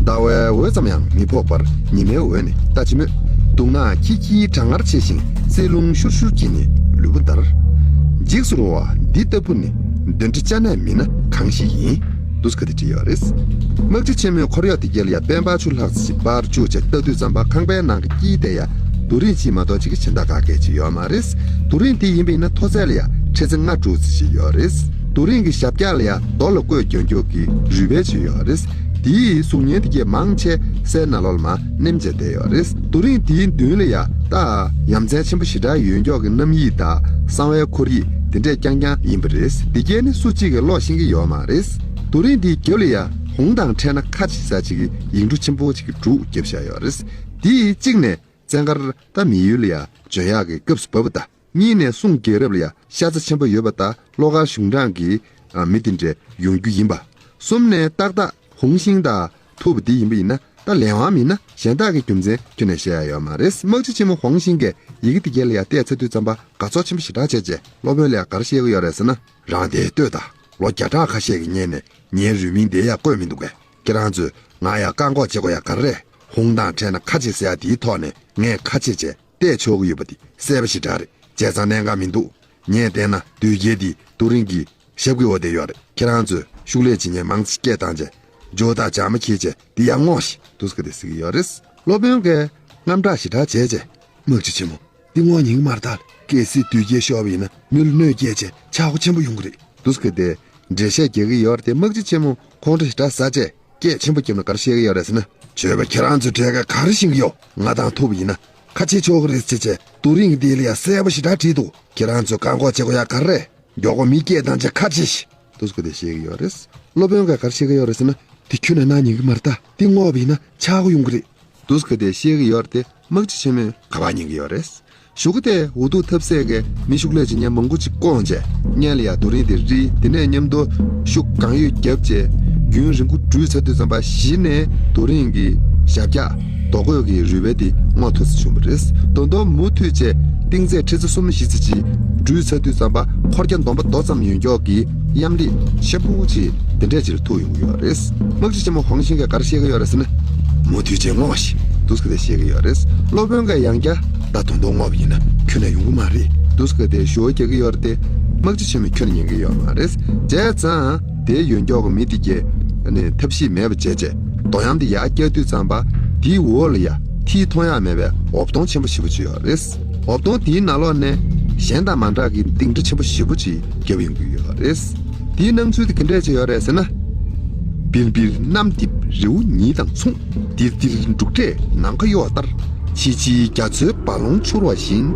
ཟླ་བའི་འོད་ཙམ་ཡང་མི་ཕོག་པར་ཉི་མའི་འོད་ནི་ལྟ་ཅི་སྨོས། དུག་ནག་ཁྱི་ཁྱིའི་གྲང་ངར་ཆེ་ཞིང་བསིལ་རླུང་ཤུར་ཤུར་གྱིས་ནི་ལུས་པོ་འདར། འཇིགས་སུ་རུང་བ་འདི་ལྟ་བུ་ནི་གདོན་འདྲེ་ཅ་ནའི་མི་སྣ་གང་ཞིག་ཡིན། འདུག་སེ་གི་དེ་བྲིས་ཡོད་རེད། དམག་སྤྱི་ཆེན་མོས་འཁོར་གཡོག་དེ་གས་ལ་ཡ་དཔལ་འབར་ཆུ་ལྷག་ཙམ་ཞིག་པར་བཅུག་བྱས་ལྟ་དུས་ཙམ་པ་ཁང་པའི་ནང་གི་དཀྱིལ་དེ་ཡ་རྡོ་རིང་གཅིག་མ་གཏོགས་གཅིག་གི་གཞན་དག་ག་གེ་ཅིག་ཡོད་མ་རེད། རྡོ་རིང་དེ་ཡིན་པ་ཡིན་ན་མཐོ་ཚད་ལ་ཡ་ཁྲི་ཚོ་ལྔ་དྲུག་ཙམ་ཞིག་ཡོད་རེད། རྡོ་རིང་གི་ཞབས་བཀྱག་ལ་ཡ་རྡོ་ལ་བརྐོས་གྱོན་ཀྱོག་གི་རུས་སྦལ་ཅིག་ཡོད་རེད། དེའི་གཟུགས་བརྙན་དེ་གས་མང་ཆེ་སའི་ནང་ལོགས་ལ་མར་ནེམ་བྱས་བསྡད་ཡོད་རེད། རྡོ་རིང་དེའི་མདུན་ལ་ཡ་ད་ཡ་མཚན་ཆེན་པོ་ཞེ་དྲག་ཡོད་ཀྱོག་གི་རྣམ་དབྱེ་དང་གསང་བའི་ཁོར་ཡུག་དེ་འདྲས་རྐྱང་རྐྱང་ཡིན་པ་རེད། དེ་གས་ནི་སུ་གཅིག་གིས་ཀློག་ཤེས་ཀྱི་ཡོད་མ་རེད། རྡོ་རིང་དེའི་རྒྱབ་ལ་ཡ་ཧོང་དང་ཕྲད་ན་ཁ་ཆེ་ཟེར་ཅིག་གི་ཡིག་འབྲུ་ཆེན་པོ་ཅིག་གི་འབྲུ་བརྒྱབ་བཞག་ཡོད་རེད། དེའི་གཅིག་ནས་བཙན་མཁར་ད་མི་ཡུལ་ལ་ཡ་འབྱོན་ཡག་གི་སྐབས་སུ་བབས་པ་དང་། གཉིས་ནས་སུང་རྒྱལ་རབས་ལ་ཡ་ཤ་ཚ་ཆེན་པོ་ཡོད་པ་དང་བློ་དཀར་གཞུང་དྲང་གི་མི་དེ་འདྲས་ཡོང་རྒྱུ་ཡིན་པ། གསུམ་ནས་ཏག་ཏག་ཧོང་ཤིང་དང་ཐུག་པ་དེ་ཡིན་པ་ཡིན་ན་ད་ལས་དབང་མིན་ན་གཞན་དག་གི་རྒྱུ་མཚན་ཁྱོན་ནས་བཤད་ཡ་ཡོད་མ་རེད། དམག་སྤྱི་ཆེན་མོ་ཧོང་ཤིང་གིས་ཡི་གེ་དེ་གས་ལ་ཡ་བལྟས་ཚར་དུས་ཙམ་པ་དགའ་ཚོར་ཆེན་པོ་ཞེ་དྲག་བྱས་རྗེས་སློབ་དཔོན་ལ་ཡ་ག་རེ་བཤད་ཀྱི་ཡོད་རེད་ཟེར་ན། རང་དེ་ལྟོས་དང་། ལོ་བརྒྱ་ཕྲག་ཁ་ཤས་ཀྱི་སྔོན་ནས་ངའི་རུས་མིང་དེ་ཡ་བཀོད་མི་འདུག་གས། ཁྱེད་རང་ཚོས་ང་ཡ་བཀག་འགོག་བྱེད་དགོས་ཡ་ག་རེ་རེད། ཧོང་དང་ཕྲད་ན་ཁ་ཆེ་ཟེར་ཡ་དེའི་ཐོག་ནས་ངས་ཁ་ཆེ་བྱས་བལྟས་ཆོག་གི་ཡོད་པ་དེ་གསལ་པོ་ཞེ་དྲག་རེད། བྱས་ཙང་གནད་འགག་མི་འདུག་ངས་བལྟས་ན་བདུད་རྒྱལ་འདི་རྡོ་རིང་གི་ཞབས་ཀྱི་འོག་དེ་ཡོད་རེད། ཁྱེད་རང་ཚོས་ཤུགས་ལས་བྱེད་མཁན་མང་ཙམ་སྐད་བཏང་བྱས་ཇོ་བདག་ཇག་མ་ཁྱེར་བྱས་འདི་ཡར་སྔོག་ཤིག་འདུག་སེ་གི་དེ་ཟེར་གི་ཡོད་རེད། སློབ་དཔོན་གྱིས་དངངས་སྐྲག་ཞེ་དྲག་བྱས་བྱས། དམག་སྤྱི་ཆེན་མོ། འདི་སྔོག་ཉན་གི་མ་རེད་ད། གལ་སྲིད་བདུད་རྒྱལ་ཤོར་བ་ཡིན་ན་མི་ལ་གནོད་སྐྱེལ་བྱས་ཆག་སྒོ་ཆེན་པོ་ཡོང་གི་རེད། འདུག་སེ་གི་དེ་འགྲེལ་བཤད་རྒྱག་གི་ཡོད་རེད་དེ། དམག་སྤྱི་ཆེན་མོ་ཁོང་ཁྲོ་ཞེ་དྲག་ཟ་བྱས་སྐད་ཆེན་པོ་བརྒྱབ་ནས་ག་རེ་བཤད་ཀྱི་ཡོད་རེད་ཟེར་ན། ཆོས་པ་ཁྱེད་རང་ཚོས་གྲས་ཀ་ག་རེ་ཤེས་ཀྱི་ཡོད། ང་དང་ཐུག་པ་ཡིན་ན་ཁ་ཆེ་ཆོག་གི་རེད་ཟེར་བྱས་རྡོ་རིང་གི་འདི་ལ་ཡ་གསལ་པོ་ཞེ་དྲག་བྲིས་འདུག་ཁྱེད་རང་ཚོས་བཀག་འགོག་བྱེད་དགོས་ཡ་ག་རེ་རེད། མགྱོགས་པོ་མི་སྐད་བཏང་བྱས་ཁ་ཕྱེ་ཤིག་འདུག་སེ་གི་དེ་བཤད་ཀྱི་ཡོད་རེད། སློབ་དཔོན་གྱིས་ག་རེ་བཤད་ཀྱི་ཡོད་རེད་ཟེར་ན། དེ་ཁྱོན་ནས་གནང་ཉན་གི་མ་རེད་ད། དེ་སྔོག་པ་ཡིན་ན་ཆག་སྒོ་ཡོང་གི་རེད། འདུག་སེ་གི་དེ་བཤད་ཀྱི་ཡོད་རེད་དེ། དམག་སྤྱི་ཆེན་མོས་ག་པར་ཉན་གྱི་ཡོད་རེད། གཞུག་གུ་དེ་འུ་ཐུག་ཐབས་ཟད་ཀྱི་མི་ཤུགས་ལས་ཀྱི་བརྙན་མང་པོ་ཅིག་བསྐོངས་རྗེས་བརྙན་ལ་ཡ་རྡོ་རིང་དེ་རིལ། དེ་ནས་མཉམ་དུ་ཤུགས་གང་ཡོད་བརྒྱབ་རྗེས་རྒྱུན་རིང་པོ་འགྲུལ་ཚར་དུས་ཙམ་པ་གཞི་ནས་རྡོ་རིང་གི་ཞབས་བཀྱག་རྡོ་བརྐོས་ཀྱི་རུས་སྦལ་དེ་སྔོ་ཐུག་ཙམ་བྱུང་བ་རེད། ད་དུང་མུ་མཐུད་བྱས་གཏིང་ཚད་ཁྲི་ཚོ་གསུམ་བཞི་ཙམ་ཅིག་འགྲུལ་ཚར་དུས་ཙམ་པ་འཁོར་རྒྱ་འདོམ་པ་རྡོ་ཙམ་ཡོད་མཁན་གྱི་གཡམ་རིགས་ཆེན་པོ་ཅིག་དེ་འདྲས་ཅིག་ལ་ཐུག་ཡོང་གི་ཡོད་རེད། དམག་སྤྱི་ཆེན་མོ་ཧོང་ཤིན་གྱིས་ག་རེ་བཤད་ཀྱི་ཡོད་རེད་ཟེར་ན། མུ་མཐུད་བྱས་སྔོ་ཞིག་འདུག་སེ་བཤད་ཀྱི་ཡོད་རེད། སློབ་དཔོན་གྱིས་ཡང་བསྐྱར་ད་དོན་དུ་སྔོ་བ་ཡིན་ན་ཁྱོན་ནས་ཡོང་གི་མ་རེད་འདུག་སེ་དེ་ཞུ་བ་རྒྱག་གི་ཡོད་རེད་དེ། དམག་སྤྱི་ཆེན་མོས་ཁྱོན་ནས་ཉན་གྱི་ཡོད་མ་རེད། བྱས་ཙང་དེ་ཡོད་མཁན་གྱི་མི་དེ་གྱིས་ཨ་ནི་ཐབས་ཤེས་མེད་པ་བྱས་རྗེས་རྡོ་གཡམ་དེ་ཡར་བཀྱག་དུས་ཙམ་པ་དེའི་འོག་ལ་ཡ་མཐིལ་མཐོང་ཡག་མེད་པའི་འོབ་དོང་ཆེན་པོ་ཞེ་པོ་ཅིག་ཡོད་རེད། འོབ་དོང་དེའི་ནང་ལོགས་ནས་གཞན་དང་མ་འདྲ་གི་ལྡིང་སྒྲ་ཆེན་པོ་ཞེ་པོ་ཅིག་བརྒྱབ་ཡོང་གི་ཡོད་རེད། དེའི་སྣང་ཚུལ་དེ་ག་འདྲས་ཅིག་ཡོད་རེད་ཟེར་ན། བིར་བིར་གནམ་རྡིབ་རི་བོ་ཉིལ་དང་མཚུངས། དིར་དིར་འབྲུག་སྒྲས་ནམ་མཁའ་གཡོ་བ་ལྟར། ཆི་ཆི་རྒྱ་མཚོའི་རྦ་ཀློང་འཕྱུར་བ་བཞིན།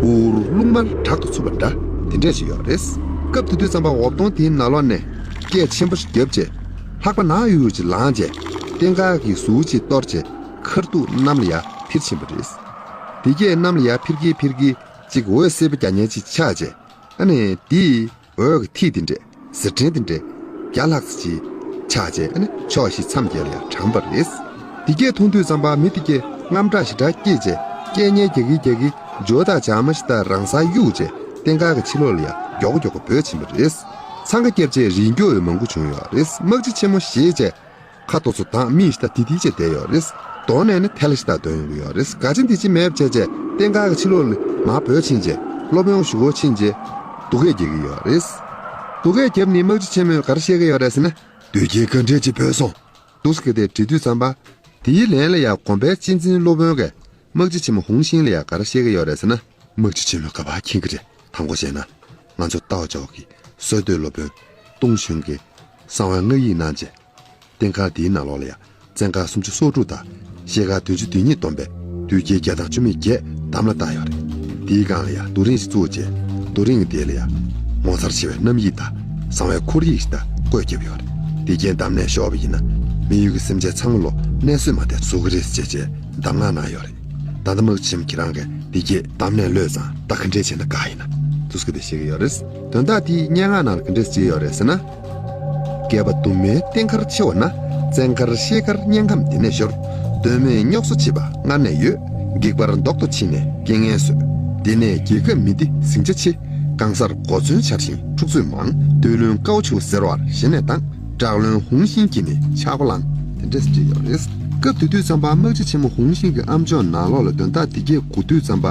འུར་རླུང་དམར་དྲག་ཏུ་འཚུབ་པ་འདྲ། དེ་འདྲས་ཅིག་ཡོད་རེད། སྐབས་དེ་དུས་ཙམ་པ་འོབ་དོང་དེའི་ནང་ལོགས་ནས་སྐད་ཆེན་པོ་ཞིག་བརྒྱབ་རྗེས་ལྷགས་པ་ནག་ཡུག་ཡུག་ཅིག་ལངས་རྗེས་སྟེང་ཁ་གི་ཟུར་ཅིག་གཏོར་རྗེས་ཁ་ཐུག་གནམ་ལ་ཡར་འཕུར་ཕྱིན་པ་རེད། དེ་གས་གནམ་ལ་ཡར་འཕུར་གི་འཕུར་གི་ཅིག་འོད་སེར་པོ་རྒྱག་མཁན་ཅིག་ཆགས་རྗེས་ཨ་ནི་དེའི་འོད་ཀྱི་ཐིག་དེ་འདྲས་ཟེར་ཕྲེང་དེ་འདྲས་བརྒྱ་ལྷག་ཙམ་ཅིག་ཆགས་རྗེས་ཨ་ནི་ཕྱོགས་བཞི་མཚམས་བརྒྱད་ལ་ཡང་དྲངས་པ་རེད། དེ་སྐད་མཐོང་དུས་ཙམ་པ་མི་དེ་གས་དངངས་སྐྲག་ཞེ་དྲག་སྐྱེས་རྗེས་སྐད་ངན་རྒྱག་གིན་རྒྱག་གིན་ཇོ་བདག་བྱ་མ་ཤི་ད་རང་སར་གཡུགས་རྗེས་སྟེང་ཁ་གི་ཕྱི་ལོགས་ལ་ཡང་མགྱོགས་པོ་མགྱོགས་པོ་བྲོས་ཕྱིན་པ་རེད། འཚང་ཁ་བརྒྱབ་རྗེས་རིལ་འགྱོ་བའི་མང་པོ་བྱུང་ཡོད་རེད། དམག་སྤྱི་ཆེན་མོ་ཞེད་རྗེས་ཁ་ཏོག་ཙམ་དྭངས་མིག་ཞིག་ད་དི་དི་བྱས་བསྡད་ཡོད་རེད། གདོང་ནས་ནི་ཐལ་ཞིག་ད་འདོན་ཡོང་གི་ཡོད་རེད། ག་ཅི་འདི་ཅི་མེད་པ་བྱས་རྗེས་སྟེང་ཁ་གི་ཕྱི་ལོགས་ལ་མར་བྲོས་ཕྱིན་རྗེས་སློབ་དཔོན་གཞུག་གུ་ཕྱིན་རྗེས་སྡུག་སྐད་རྒྱག་གི་ཡོད་རེད། སྡུག་སྐད་བརྒྱབ་ནས་དམག་སྤྱི་ཆེན་མོས་ག་རེ་བཤད་ཀྱི་ཡོད་རེད་ཟེར་ན། དུས་རྒྱུན་ག་འདྲས་ཅིག་བྲོས་སོང་། འདུག་སེ་དེ་དྲིས་དུས་ཙམ་པ། དེའི་ལན་ལ་ཡང་གོམ་པའི་གཅན་གཟན་སློབ་དཔོན་གྱིས་དམག་སྤྱི་ཆེན་མོ་ཧོང་ཤིན་ལ་ཡང་ག་རེ་བཤད་ཀྱི་ཡོད་རེད་ཟེར་ན། དམག་སྤྱི་ཆེན་མོས་ག་པར་མཁྱེན་གྱི་རེད། དང་པོ་བྱས་ན། ང་ཚོ་ལྟ་བ་འཇོག་གི་སྲོལ་གཏོད་སློབ་དཔོན་ཏུང་ཞུན་གྱིས་གསང་བའི་སྔགས་ཡིག་གནང་རྗེས། རྟེན་མཁར་འདིའི་ནང་ལོགས་ལ་ཡང་བཙན་མཁར་སུམ་ཅུ་སོ་དྲུག་དང་ཤེལ་དཀར་བདུན་ཅུ་དོན་གཉིས་བསྡོམས་པས་དུས་རྒྱུན་བརྒྱ་དང་བཅུ་མེད་བརྒྱད་འདམ་ལ་བཏགས་ཡོད་རེད། དེའི་སྒང་ལ་ཡང་རྡོ་རིང་ཞིག་བཙུགས་རྗེས་རྡོ་རིང་གི་དེ་ལ་ཡང་ངོ་མཚར་ཆེ་བའི་རྣམ་དབྱེ་དང་གསང་བའི་ཁོར་ཡུག་ཞིག་ད་བཀོད་བརྒྱབ་ཡོད་རེད། དེ་རྐྱེན་འདམ་ནས་ཤོར་བ་ཡིན་ན་མི་ཡུལ་གྱི་སེམས་ཅན་ཚང་མ་ལོ་གནས་གསོས་མ་ཐེབས་བཟོ་གི་རེད་ཅེས་བྱས་གདམས་ངག་གནང་ཡོད་རེད། ད་ལྟ་དམག་སྤྱི་ཆེན་མོ་ཁྱེད་རང་གིས་འདི་སྐད་འདམ་ནས་གློད་ཙང་ད་ག་འདྲས་བྱས་ན་དགའ་ཡིན་ན། འདུག་སེ་དེ་བཤད་ཀྱི་ཡོད་རེད། དོན་དག་དེ་སྙན་ངག་ནང་ལ་ག་འདྲས་བྲིས་ཡོད་རེད་ཟེར་ན། བསྐལ་པ་དུ་མའི་རྟེན་མཁར་ཆེ་བ་ན། བཙན་མཁར་ཤེལ་དཀར་དམྱལ་ཁམས་འདི་ནས་ཤོར། དོན་མེད་རྙོག་བཟོ་བྱེད་པ་སྔར་ནས་ཡོད། འགྱིག་པར་མདོག་ཏུ་ཕྱིན་ནས་རྐྱེན་ངན་བཟོས། འདི་ནས་རྒྱལ་ཁབ་མི་བདེ་ཟིང་ཆ་ཆེ། གང་སར་གོ་མཚོན་འཕྱར་ཞིང་འཁྲུག་རྩོད་མང་། སྟོད་ལུང་ཀའོ་ཆུ་ཟེར་བར་ཞེ་ནས་དང་། བྲག་བློན་ཧུང་ཤིན་གྱིས་ནི་ཆག་སྒོ་བསླངས། དེ་འདྲས་བྲིས་ཡོད་རེད། སྐབས་དེ་དུས་ཙམ་པ་དམག་སྤྱི་ཆེན་མོ་ཧུང་ཤིན་གྱི་ཨམ་ཅོག་ནང་ལོགས་ལ་དོན་དག་འདི་སྐད་གོ་དུས་ཙམ་པ་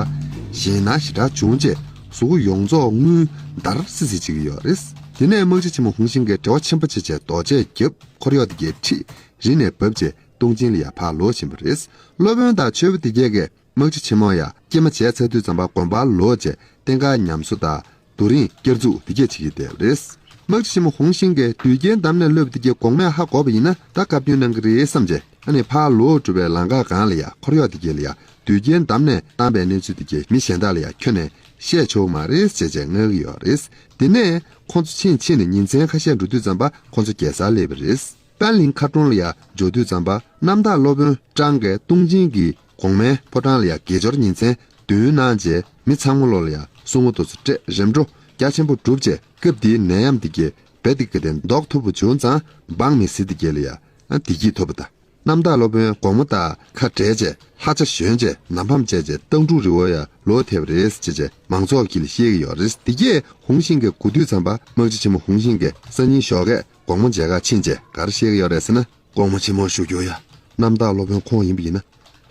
ཞེད་སྣང་ཞེ་དྲག་བྱུང་རྗེས་གཟུགས་པོ་ཡོངས་རྫོགས་རྔུལ་འདར་སིག་སིག་བྱེད་ཀྱི་ཡོད་རེད། དེ་ནས་དམག་སྤྱི་ཆེན་མོ་ཧུང་ཤིན་གྱིས་བྲེལ་བ་ཆེན་པོ་བྱས་བྱས་རྡོ་གཅལ་བརྒྱབ། འཁོར་གཡོག་དེ་གའི་ཁྲིད་རི་ནས་བབས་རྗེས་སྟོང་ཆེན་ལ་ཡང་ཕར་ལོག་ཕྱིན་པ་རེད། སློབ་དཔོན་དང་ཆོས་པ་དེ་གས་ཀྱིས་དམག་སྤྱི་ཆེན་མོ་ཡ་སྐྱེལ་མ་བྱས་ཚར་དུས་ཙམ་པ་དགོན་པར་ལོག་རྗེས་རྟེན་མཁར་ཉམས་གསོ་དང་རྡོ་རིང་བསྐྱར་འཛུགས་དེ་གས་བྱེད་ཀྱི་བསྡད་པ་རེད། དམག་སྤྱི་ཆེན་མོ་ཧོང་ཤིན་གྱིས་དུས་རྒྱུན་འདམ་ནས་གློད་པ་དེ་གས་དགོང་མོ་ཧ་གོ་བ་ཡིན་ན་ད་བཀའ་བཀྱོན་གནང་གི་རེད་བསམ་རྗེས་ཨ་ནི་ཕར་ལོག་འགྲོ་བའི་ལམ་ཁ་སྒང་ལ་ཡ་འཁོར་གཡོག་དེ་གས་ལ་ཡ་དུས་རྒྱུན་འདམ་ནས་བཏང་པའི་གནས་ཚུལ་དེ་གས་མི་གཞན་དག་ལ་ཡ་ཁྱོན་ནས་བཤད་ཆོག་མ་རེད་ཅེས་བྱས་མངགས་ཀྱི་ཡོད་རེད། དེ་ནས་ཁོང་ཚོ་ཕྱིན་ཕྱིན་ནས་ཉིན་མཚན་ཁ་ཤས་འགྲོ་དུས་ཙམ་པ་ཁོང་ཚོ་རྒྱལ་སར་སླེབས་པ་རེད། པན་ལིང་མཁར་གྲོང་ལ་ཡ་འབྱོར་དུས་ཙམ་པ་གནམ་བདག་སློབ་དཔོན་ཀྲང་གིས་ཏུང་ཅིན་གྱི་གོང་མའི་ཕོ་བྲང་ལ་ཡ་དགེ་སྦྱོར་ཉིན་མཚན་བདུན་གནང་རྗེས་མི་ཚང་མ་ལོ་ལ་ཡ་སྲུང་མ་དེ་ཚོ་སྤྲད་རིམ་གྲོ་རྒྱ་ཆེན་པོ་བསྒྲུབས་རྗེས་སྐབས་དེའི་ནད་ཡམས་དེ་གས་བེ་ཏི་ཀ་དེ་ཟློག་ཐུབ་པ་བྱུང་ཙང་འབངས་མི་སེར་དེ་གས་ལ་ཡ་བདེ་སྐྱིད་ཐོབ་པ་དང་། གནམ་བདག་སློབ་དཔོན་དགོང་མོ་དང་ཁ་བྲལ་རྗེས་ལྷ་ཆ་ཞོན་རྗེས་ནམ་ཕམ་བཅད་རྗེས་སྟག་འབྲུག་རི་བོ་ཡ་ལོག་ཐེབས་རེད་ཅེས་བྱས་མང་ཚོགས་ཀྱིས་བཤད་ཀྱི་ཡོད་རེད། དེ་གས་ཧུང་ཤིན་གྱིས་གོ་དུས་ཙམ་པ་དམག་སྤྱི་ཆེན་མོ་ཧུང་ཤིན་གྱིས་སང་ཉིན་ཞོགས་ཀས་དགོང་མོ་མཇལ་ཁ་ཕྱིན་རྗེས་ག་རེ་བཤད་ཀྱི་ཡོད་རེད་ཟེར་ན། དགོང་མོ་ཆེན་མོ་བཞུགས་རྒྱུ་ཡ། གནམ་བདག་སློབ་དཔོན་ཁོང་ཡིན་པ་ཡིན་ན།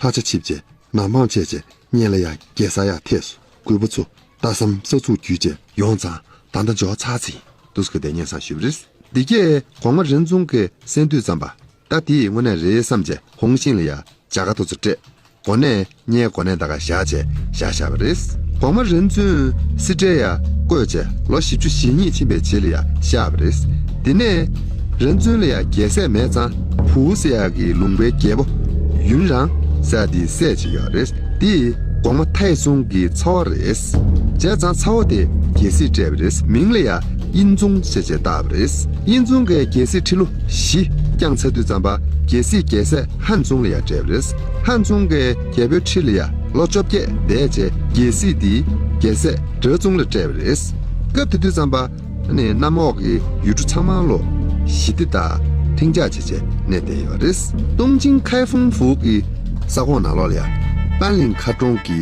ལྷ་ཆ་ཆིབས་རྗེས་ནམ་འཕང་ཆད་རྗེས་སྔོན་ལ་ཡ་རྒྱལ་ས་ཡ་ཐེབས་སོང་། རྒོད་པོ་ཚོ་རྟ་ཟམ་ས་ཚུགས་བརྒྱུད་རྗེས་ཡོང་ཙང་ད་ལྟ་འབྱོར་ཚར་ཚེ་ཡིན་འདུག་སྐད་དེ་སྙན་སེང་ཞུས་པ་རེད། འདི་གས་གོང་མ་རིན་ཙུང་གིས་གསན་དུས་ཙམ་པ་ད་དེ་དངོས་གནས་རེད་བསམ་རྗེས་ཧོང་ཤིན་ལ་ཡ་མཇལ་ཁ་དེ་ཚོ་སྤྲད། གོ་གནས་སྙན་གོ་གནས་ད་ག་བཞག་བྱས་བཞག་བཞག་པ་རེད། གོང་མ་རིན་ཙུང་སི་ཏྲེ་ཡ་བསྐོས་བྱས་ལོ་བཞི་བཅུ་ཞེ་གཉིས་ཕྱིན་པའི་རྗེས་ལ་ཡ་གཤེགས་པ་རེད། དེ་ནས་རིན་ཙུང་ལ་ཡ་རྒྱལ་སྲས་མེད་ཙང་ཕུའུ་ཟེར་ཡག་གི་ལུང་པའི་རྒྱལ་པོ་ཡུན་རང་ཟེར་དེའི་སྲས་ཅིག་ཡོད་རེད། དེ་གོང་མ་ཐའི་ཙུང་གི་ཚ་བོ་རེད། བྱས་ཙང་ཚ་བོ་དེ་རྒྱལ་སྲིད་སྤྲད་པ་རེད། མིང་ལ་ཡ་དབྱིན་ཙུང་ཞེས་བྱས་བཏགས་པ་རེད། དབྱིན་ཙུང་གིས་རྒྱལ་སྲིད་ཁྲི་ལོ་བཞི་བསྐྱངས་ཚར་དུས་ཙམ་པ་རྒྱལ་སྲིད་རྒྱལ་སྲས་ཧན་ཙུང་ལ་ཡ་སྤྲད་པ་རེད། ཧན་ཙུང་གིས་རྒྱལ་པོའི་ཁྲི་ལ་ཡ་ ལོ་བཅོ་བརྒྱད་འདས་རྗེས་རྒྱལ་སྲིད་དེ་རྒྱལ་སྲས་གྲྭ་ཚང་ལ་སྤྲད་པ་རེད། སྐབས་དེ་དུས་ཙམ་པ་ནི་གནམ་འོག་གི་ཡུལ་གྲུ་ཚང་མ་ལོ་ཞི་བདེ་དང་ལྷིང་འཇགས་བྱས་བྱས་གནས་བསྡད་ཡོད་རེད། ཏུང་ཅིང་ཁའེ་ཧྥུང་ཧྥུའུ་གི་ས་ཁོངས་ནང་ལོགས་ལ་ཡ་པན་ལིང་མཁར་གྲོང་གི་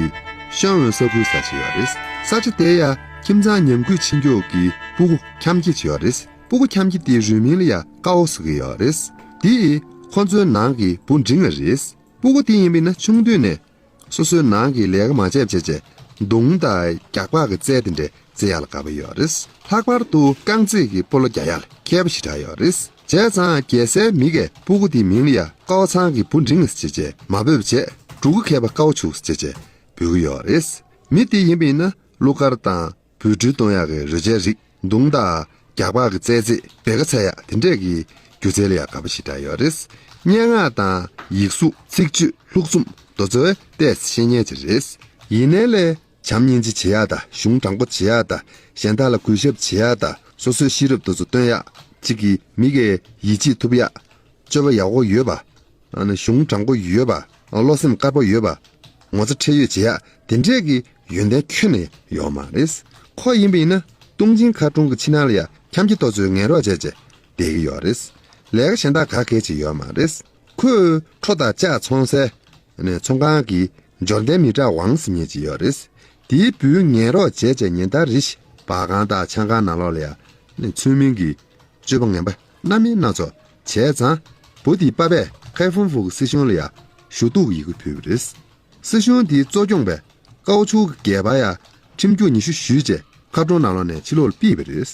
ཤོན་ཝུན་ས་ཁུལ་ཟེར་ཞིག་ཡོད་རེད། ས་ཆ་དེ་ཡ་ཁྱིམ་ཚང་ཉམས་རྒུད་ཕྱིན་རྒྱུ་གི་སྤུ་གུ་ཁྱམས་ཀྱི་ཅིག་ཡོད་རེད། སྤུ་གུ་ཁྱམས་ཀྱི་དེའི་རུས་མིང་ལ་ཡ་ཀའོ་ཟེར་གྱི་ཡོད་རེད། དེ་ཁོ་ཚོའི་ནང་གི་བུ་འབྲིང་བ་རེད། སྤུ་གུ་དེ་ཡིན་པས་ན་ཆུང་དུས་ནས་སོ་སོའི་ནང་གི་ལས་ཀ་མ་བྱས་བྱས་བྱས་མདུང་དང་རྒྱགས་པ་གི་རྩལ་དེ་འདྲ་རྩེ་ཡག་ལ་དགའ་པོ་ཡོད་རེད། ལྷག་པར་དུ་རྐང་རྩེད་ཀྱི་སྤོ་ལོ་རྒྱག་ཡག་ལ་མཁས་པོ་ཞེ་དྲག་ཡོད་རེད། བྱས་ཙང་རྒྱལ་སའི་མི་གིས་སྤུ་གུ་དེའི་མིང་ལ་ཡ་ཀའོ་ཚང་གི་བུ་འབྲིང་ཟེར་བྱས་བྱས་མ་འབོད་བྱས་འབྲུག་གི་མཁས་པ་ཀའོ་ཆུ་ཟེར་བྱས་བྱས་འབོད་ཀྱི་ཡོད་རེད། མི་དེ་ཡིན་པས་ན་གླུ་གར་དང་། འབུད་རྡུལ་གཏོང་ཡག་གི་རོལ་ཆའི་རིགས། མདུང་དང་རྒྱགས་པ་གི་རྩལ་རྩེད། སྦལ་ཁ་འཚོལ་ཡག་དེ་འདྲས་ཀྱི་སྒྱུ་རྩལ་ལ་ཡང་དགའ་པོ་ཞེ་དྲག་ཡོད་རེད། སྙན་ངག་དང་ཡིག་གཟུགས། ཚིག་བརྗོད། ལྷུག་རྩོམ། མདོ་རྩ་བའི་ཏོག་ཙམ་ཤེས་མཁན་ཅིག་རེད། ཡིན་ནའི་ལས་བྱམས་སྙིང་རྗེ་བྱེད་ཡག་དང་། གཞུང་དྲང་པོ་བྱེད་ཡག་དང་། གཞན་དག་ལ་གུས་ཞབས་བྱེད་ཡག་དང་། སོ་སོའི་ཤེས་རབ་དེ་ཚོ་སྟོན་ཡག་ཅིག་གིས་མི་གིས་ཡིད་ཆེས་ཐུབ་ཡག་སྤྱོད་པ་ཡག་པོ་ཡོད་པ། ཨ་ནི་གཞུང་དྲང་པོ་ཡོད་པ། བློ་སེམས་དཀར་པོ་ཡོད་པ། ངོ་ཚ་ཁྲེལ་ཡོད་བྱེད་ཡག་དེ་འདྲས་ཀྱི་ཡོན་ཏན་ཁྱོན་ནས་ཡོད་མ་རེད། ཁོ་ཡིན་པ་ཡིན་ན་ཏུང་ཅིང་མཁར་གྲོང་གི་ཕྱི་ནང་ལ་ཡ་ཁྱམས་ཀྱི་ཏོག་ཙམ་ངན་རོགས་བྱས་བྱས་བསྡད་ཀྱི་ཡོད་རེད། ལས་ཀ་གཞན་དག་ག་གེ་ཅིག་ཡོད་མ་རེད། ཁོས་ཁྲོ་དང་ལྕགས་འཚོང་སའི་ནས་ཚོང་ཁང་གི་འབྱོར་ལྡན་མི་དྲག་ཝང་ཟེར་མཁན་ཅིག་ཡོད་རེད། དེའི་བུས་ངན་རོགས་བྱས་བྱས་ཉིན་ལྟར་རེ་བཞིན་སྦ་ཁང་དང་ཆང་ཁང་ནང་ལོགས་ལ་ཡ་ནས་ཚུལ་མིན་གྱི་སྤྱོད་པ་ངན་པ་སྣ་མིན་སྣ་ཚོགས་བྱས་ཙང་། བུ་དེའི་པ་ཕས་ཁའེ་ཧྥུང་ཧྥུའུ་གི་སྲིད་གཞུང་ལ་ཡ་ཞུ་གཏུག་གི་ཡི་གེ་ཕུལ་བ་རེད། སྲིད་གཞུང་དེའི་གཙོ་སྐྱོང་པས་ཀའོ་ཆུའུ་གི་སྒལ་པར་ཡ་ཁྲིམས་རྒྱུག་ཉི་ཤུ་གཞུས་རྗེས་མཁར་གྲོང་ནང་ལོགས་ནས་ཕྱི་ལོགས་ལ་ཕུད་པ་རེད།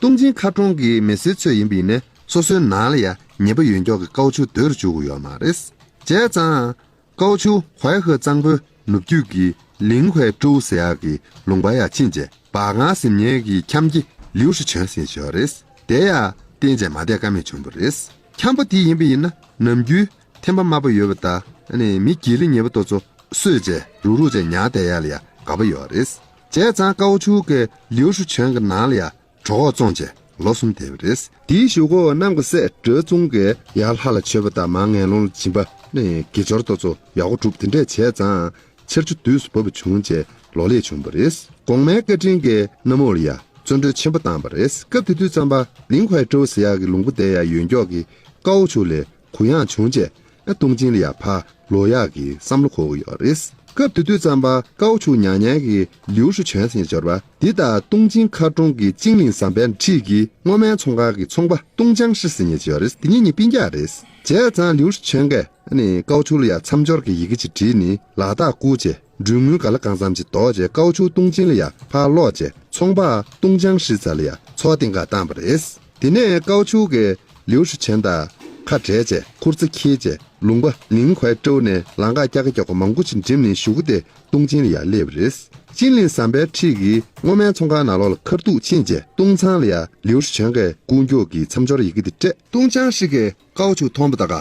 ཏུང་ཅིང་མཁར་གྲོང་གི་མི་སེར་ཚོས་ཡིན་པ་ཡིན་ན་སོ་སོའི་ནང་ལ་ཡ་ཉེས་པ་ཡོད་མཁན་གྱི་ཀའོ་ཆུའུ་སྡོད་རུ་བཅུག་གི་ཡོད་མ་རེད། བྱས་ཙང་། ཀའོ་ཆུའུ་ཧོའེ་ཧེ་གཙང་པོའི་ནུབ་རྒྱུད་ཀྱི་ལིང་ཧུའེ་ཀྲོའུ་ཟེར་ཡག་གི་ལུང་པ་ཡར་ཕྱིན་རྗེས་སྦ་ཁང་ཟིན་ཉེ་གི་ཁྱམས་ཀྱི་ལིའུ་ཧྲི་ཆོན་ཟེར་ཞིག་ཡོད་རེད། དེ་ཡང་བསྟེན་བྱས་མ་བསྡད་ཀ་མེད་བྱུང་བ་རེད། ཁྱམས་པ་དེ་ཡིན་པ་ཡིན་ན་ནམ་རྒྱུན་ཐན་པ་དམར་པོ་ཡོད་པ་དང་ཨ་ནི་མི་སྒེར་ལ་ཉེ་བ་དེ་ཚོ་གསོད་བྱས་རུག་རུག་བྱས་ཉར་བསྡད་ཡག་ལ་ཡང་དགའ་པོ་ཡོད་རེད། བྱས་ཙང་ཀའོ་ཆུའུ་གིས་ལིའུ་ཧྲི་ཆོན་གྱི་ནང་ལ་ཡང་གྲོད་ཁོག་བཙོངས་བྱས་ལོ་གསུམ་བསྡད་པ་རེད། དེའི་གཞུག་གུ་གནམ་གྱི་སྲས་གྲྭ་ཚང་གིས་ཡར་ལྷ་ལ་མཆོད་པ་དང་མར་ངན་སློང་ལ་སྦྱིན་པ་ནས་དགེ་སྦྱོར་དེ་ཚོ་ཡག་པོ་སྒྲུབ་དེ་འདྲས་བྱས་ཙང་ཆར་ཆུ་དུས་སུ་བབས་པ་བྱུང་བྱས་ལོ་ལེགས་བྱུང་བ་རེད། གོང་མའི་བཀའ་དྲིན་གྱིས་གནམ་འོག་ལ་ཡ་བརྩོན་འགྲུས་ཆེན་པོ་བཏང་བ་རེད། སྐབས་དེ་དུས་ཙམ་པ་ལིང་ཧུའེ་ཀྲོའུ་ཟེར་ཡག་གི་ལུང་པ་དེ་ཡ་ཡོད་མགྱོགས་ཀྱི་ཀའོ་ཆུའུ་ལ་གུ་ཡངས་བྱུང་བྱས་ཨ་ཏུང་ཅིང་ལ་ཡ་ཕར་ལོག་ཡག་གི་བསམ་བློ་འཁོར་གྱི་ཡོད་རེད། སྐབས་དེ་དུས་ཙམ་པ་ཀའོ་ཆུའུ་ཉག་ཉལ་གྱི་ལིའུ་ཧྲི་ཆོན་ཟེར་འབྱོར་བ་འདི་དང་ཏུང་ཅིང་མཁར་གྲོང་གི་ཅིང་ལིང་ཟམ་པའི་འཁྲིས་ཀྱི་སྔོ་སྨན་ཚོང་ཁང་གི་ཚོང་པ་ཏུང་ཅང་ཧྲི་ཟེར་མཁན་ཅིག་ཡོད་རེད། དེ་གཉིས་གཉིས་སྤུན་ཀྱག་རེད། བྱས་ཙང་ལིའུ་ཧྲི་ཆོན་གྱིས་ཨ་ནི་ཀའོ་ཆུའུ་ལ་ཡ་མཚམས་སྦྱོར་གྱི་ཡི་གེ་ཅིག་བྲིས་ནས་ལག་རྟགས་བསྐུར་བྱས་མགྲོན་དངུལ་ག་ལ་གང་འཚམ་ཅིག་ལྡོག་བྱས་ཀའོ་ཆུའུ་ཏུང་ཅིང་ལ་ཡ་ཕར་སློག་བྱས་ཚོང་པ་ཏུང་ཅང་ཧྲི་རྩ་ལ་ཡ་འཚོ་བ་གཏན་འགག་བཏང་བ་རེད། དེ་ནས་ཀའོ་ཆུའུ་གིས་ལིའུ་ཧྲི་ཆོན་དང་ཁ་བྲལ་བྱས་ཁུར་རྩ་འཁྱེར་བྱས་ལུང་པ་ལིང་ཧུའེ་ཀྲོའུ་ནས་ལམ་ཁ་སྐྱ་ཀ་སྐྱ་ཀོ་མང་པོ་ཅིག་འགྲིམས་ནས་གཞུག་གུ་དེ་ཏུང་ཅིང་ལ་ཡ་སླེབས་པ་རེད། ཅིང་ལིང་ཟམ་པའི་འཁྲིས་ཀྱི་སྔོ་སྨན་ཚོང་ཁང་ནང་ལོགས་ལ་ཁ་ཐུག་ཕྱིན་རྗེས་ཏུང་ཚང་ལ་ཡ་ལིའུ་ཧྲི་ཆོན་གྱི་ཀུན་སྐྱོར་གྱི་མཚམས་སྦྱོར་ཡི་གེ་དེ་སྤྲད། ཏུང་ཅང་ཧྲི་གིས་ཀའོ་ཆུའུ་མཐོང་བ་དང་ཀ་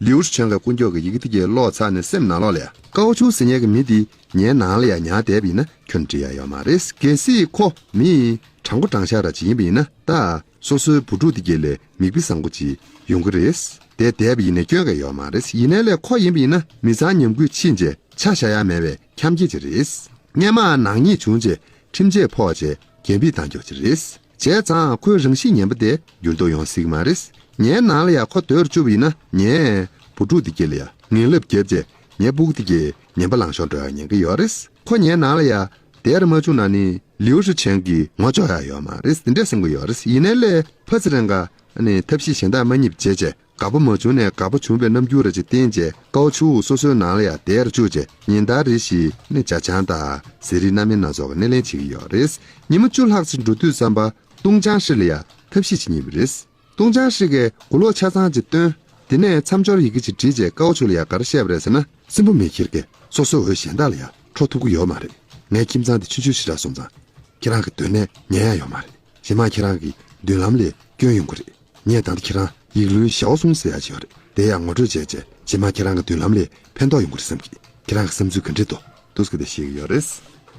ལིའུ་ཧྲི་ཆོན་གྱི་ཀུན་སྐྱོར་གྱི་ཡི་གེ་དེ་གས་ཀློག་ཚར་ནས་སེམས་ནང་ལོགས་ལ་ཀའོ་ཆུའུ་ཟེར་མཁན་གྱི་མི་དེ་ངའི་ནང་ལ་ཡ་ཉར་བསྡད་པ་ཡིན་ན་ཁྱོན་འགྲིག་ཡ་ཡོད་མ་རེད། གལ་སྲིད་ཁོ་མི་དྲང་པོ་དྲང་བཞག་ར་ཅིག་ཡིན་པ་ཡིན་ན་ད་སོ་སོའི་བུ་ཕྲུག་དེ་གས་ལས་མིག་དཔེ་བཟང་པོ་ཅིག་ཡོང་གི་རེད། དེ་བསྡད་པ་ཡིན་ན་སྐྱོན་ག་ཡོད་མ་རེད། ཡིན་ནའི་ལས་ཁོ་ཡིན་པ་ཡིན་ན་མི་ཚང་ཉམས་རྒུད་ཕྱིན་རྗེས་ཆ་བཞག་ཡ་མེད་པའི་ཁྱམས་སྐྱེས་ཅིག་རེད། སྔོན་མ་ནག་ཉེས་བྱུང་རྗེས་ཁྲིམས་ཆད་ཕོག་རྗེས་རྒྱན་ཕུད་བཏང་རྒྱུ་ཅིག་རེད། བྱས་ཙང་ཁོའི་རང་གཤིས་ངན་པ་དེ་འགྱུར་ལྡོག་ཡོང་སྲིད་ཀྱི་མ་རེད། ངའི་ནང་ལ་ཡ་ཁོ་སྡོད་རུ་བཅུག་པ་ཡིན་ན་ངས་བུ་ཕྲུག་དེ་གྱད་ལ་ཡ་ངན་ལབ་བརྒྱབ་རྗེས་ངའི་སྤུ་གུ་དེ་གྱད་ངན་པ་ལང་ཤོར་འགྲོ་ཡ་ཉེན་ཁ་ཡོད་རེད། ཁོ་ངའི་ནང་ལ་ཡ་བསྡད་རུ་མ་བཅུག་ན་ནི་ལིའུ་ཧྲི་ཆོན་གྱིས་ངོ་ལྕོགས་ཡ་ཡོད་མ་རེད། དེ་འདྲས་བསམ་གྱི་ཡོད་རེད། ཡིན་ནའི་ལས་ཕ་ཚེ་རིང་ག་ནི་ཐབས་ཤེས་གཞན་དག་མ་རྙེད་བྱས་རྗེས་དགའ་པོ་མ་བྱུང་ནས་དགའ་པོ་བྱུང་བའི་རྣམ་འགྱུར་ར་ཅིག་བསྟན་རྗེས་ཀའོ་ཆུའུ་སོ་སོའི་ནང་ལ་ཡ་བསྡད་རུ་བཅུག་རྗེས་ཉིན་ལྟར་རེ་བཞིན་ནི་ཇ་ཆང་དང་ཟས་རིགས་སྣ་མིན་སྣ་ཚོགས་ཀྱི་སྣེ་ལེན་བྱེད་ཀྱི་ཡོད་རེད། ཉི་མ་བཅུ་ལྷག་ཙམ་འགྲོ་དུས་ཙམ་པ་ཏུང་ཅང་ཧྲི་ལ་ཡ་ཐབས་ཤེས་ཅིག་རྙེད་པ་རེད། ཏུང་ཅང་ཧྲི་གིས་གོ་ལོག་ཆ་ཚང་ཅིག་བཏོན། དེ་ནས་མཚམས་སྦྱོར་ཡི་གེ་ཅིག་བྲིས་རྗེས་ཀའོ་ཆུའུ་ལ་ཡ་ག་རེ་བཤད་པ་རེད་ཟེར་ན། སྲིན་པོ་མེ་ཁྱེར་གྱིས་སོ་སོའི་འོས་གཞན་དག་ལ་ཡ་འཕྲོག་ཐུབ་ཀྱི་ཡོད་མ་རེད། ངའི་ཁྱིམ་ཚང་འདི་ཆུང་ཆུང་ཞིག་རག་སོང་ཙང་ཁྱེད་རང་གི་སྡོད་གནས་ཉན་ཡ་ཡོད་མ་རེད། གཞན་མ་ཁྱེད་རང་གི་མདུན་ལམ་ལས་སྐྱོན་ཡོང་གི་རེད། ངས་ད་ལྟ་ཁྱེད་རང་ཡིག་ལོན་ཞའོ་སུང་ཟེར་ཡ་ཅིག་ཡོད་རེད། དེ་ཡང་ངོ་སྤྲོད་བྱས་རྗེས་རྗེས་མ་ཁྱེད་རང་གི་མདུན་ལམ་ལས་ཕན་ཐོགས་ཡོང་གི་རེད་བསམ་གི། ཁྱེད་རང་གི་བསམ་ཚུལ་ག་འདྲས་འདུག་འདུག་སེ་དེ་ཤེས་ཀྱི་ཡོད་རེད།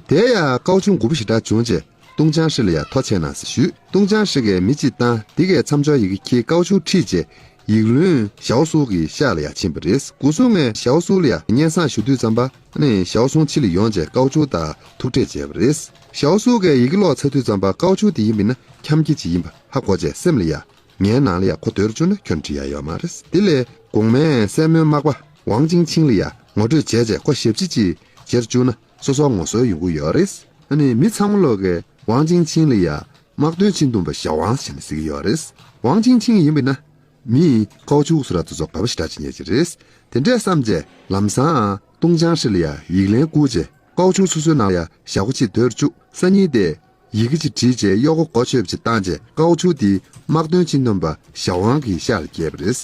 དེ་ཡང་ཀའོ་ཆུའུ་མགུ་པོ་ཞེ་དྲག་བྱུང་རྗེས་ཏུང་ཅང་ཧྲི་ལ་ཡ་ཐོ་ཆད་གནང་ཟེར་ཞུས། ཏུང་ཅང་ཧྲི་གིས་མི་གཅིག་བཏང་། དེ་གས་མཚམས་སྦྱོར་ཡི་གེ་ཁྱེར་ཀའོ་ཆུའུ་ཁྲིད་རྗེས་ ཡིག་བློན་ཞའོ་སུའུ་གི་ཤག་ལ་ཡང་ཕྱིན་པ་རེད། སྐུ་སྲུང་ངས་ཞའོ་སུའུ་ལ་ཡང་སྙན་སེང་ཞུ་དུས་ཙམ་པ་ནི་ཞའོ་སུའུ་ཕྱི་ལ་ཡོང་བྱས་ཀའོ་ཆུའུ་དང་ཐུག་འཕྲད་བྱས་པ་རེད། ཞའོ་སུའུ་གིས་ཡི་གེ་ཀློག་ཚར་དུས་ཙམ་པ་ཀའོ་ཆུའུ་དེ་ཡིན་པས་ན་འཁྱམ་སྐྱེས་ཅིག་ཡིན་པ་ཧ་གོ་བྱས་སེམས་ལ་ཡང་། ངའི་ནང་ལ་ཡང་ཁོ་སྡོད་བཅུག་ན་ཁྱོན་འགྲིག་ཡ་ཡོད་མ་རེད། དེ་ལས་གོང་མའི་སྲས་མོའི་མག་པ་ཝང་ཅིང་ཆིང་ལ་ཡང་ངོ་སྤྲོད་བྱས་རྗེས་ཁོ་ཞབས་ཕྱི་ཅིག་བྱེད་བཅུག་ན་སོ་སོར་ངོ་སོལ་ཡོང་གི་ཡོད་རེད། ཨ་ནི་མི་ཚང་མ་ལོག་གིས་ཝང་ཅིང་ཆིང་ལ་ཡང་དམག་དོན་སྤྱི་འདོམས་པ་ཞའོ་ཝང་ཟེར་ནས་ཟེར་གྱི་ཡོད་རེད། ཝང་ཅིང་ཆིང་ཡིན་པས་ན་མི་ཀའོ་ཆུའུ་སུ་ར་དེ་ཚོ་དགའ་པོ་ཞེ་དྲག་བྱེད་མཁན་ཅིག་རེད། དེ་འདྲས་བསམ་རྗེས་ལམ་སང་ཏུང་ཅང་ཧྲི་ལ་ཡང་ཡིག་ལན་བསྐུར་རྗེས་ཀའོ་ཆུའུ་སོ་སོའི་ནང་ལ་ཡང་ཞག་པོ་གཅིག་སྡོད་བཅུག་ས་ཉིན་དེ། ཡི་གེ་ཅིག་བྲིས་རྗེས་གཡོག་མགོ་མགོ་ཆོད་པ་ཅིག་བཏང་རྗེས་ཀའོ་ཆུའུ་དེ་དམག་དོན་སྤྱི་འདོམས་པ་ཞའོ་ཝང་གི་ཤག་ལ་བསྐྱལ་བ་རེད།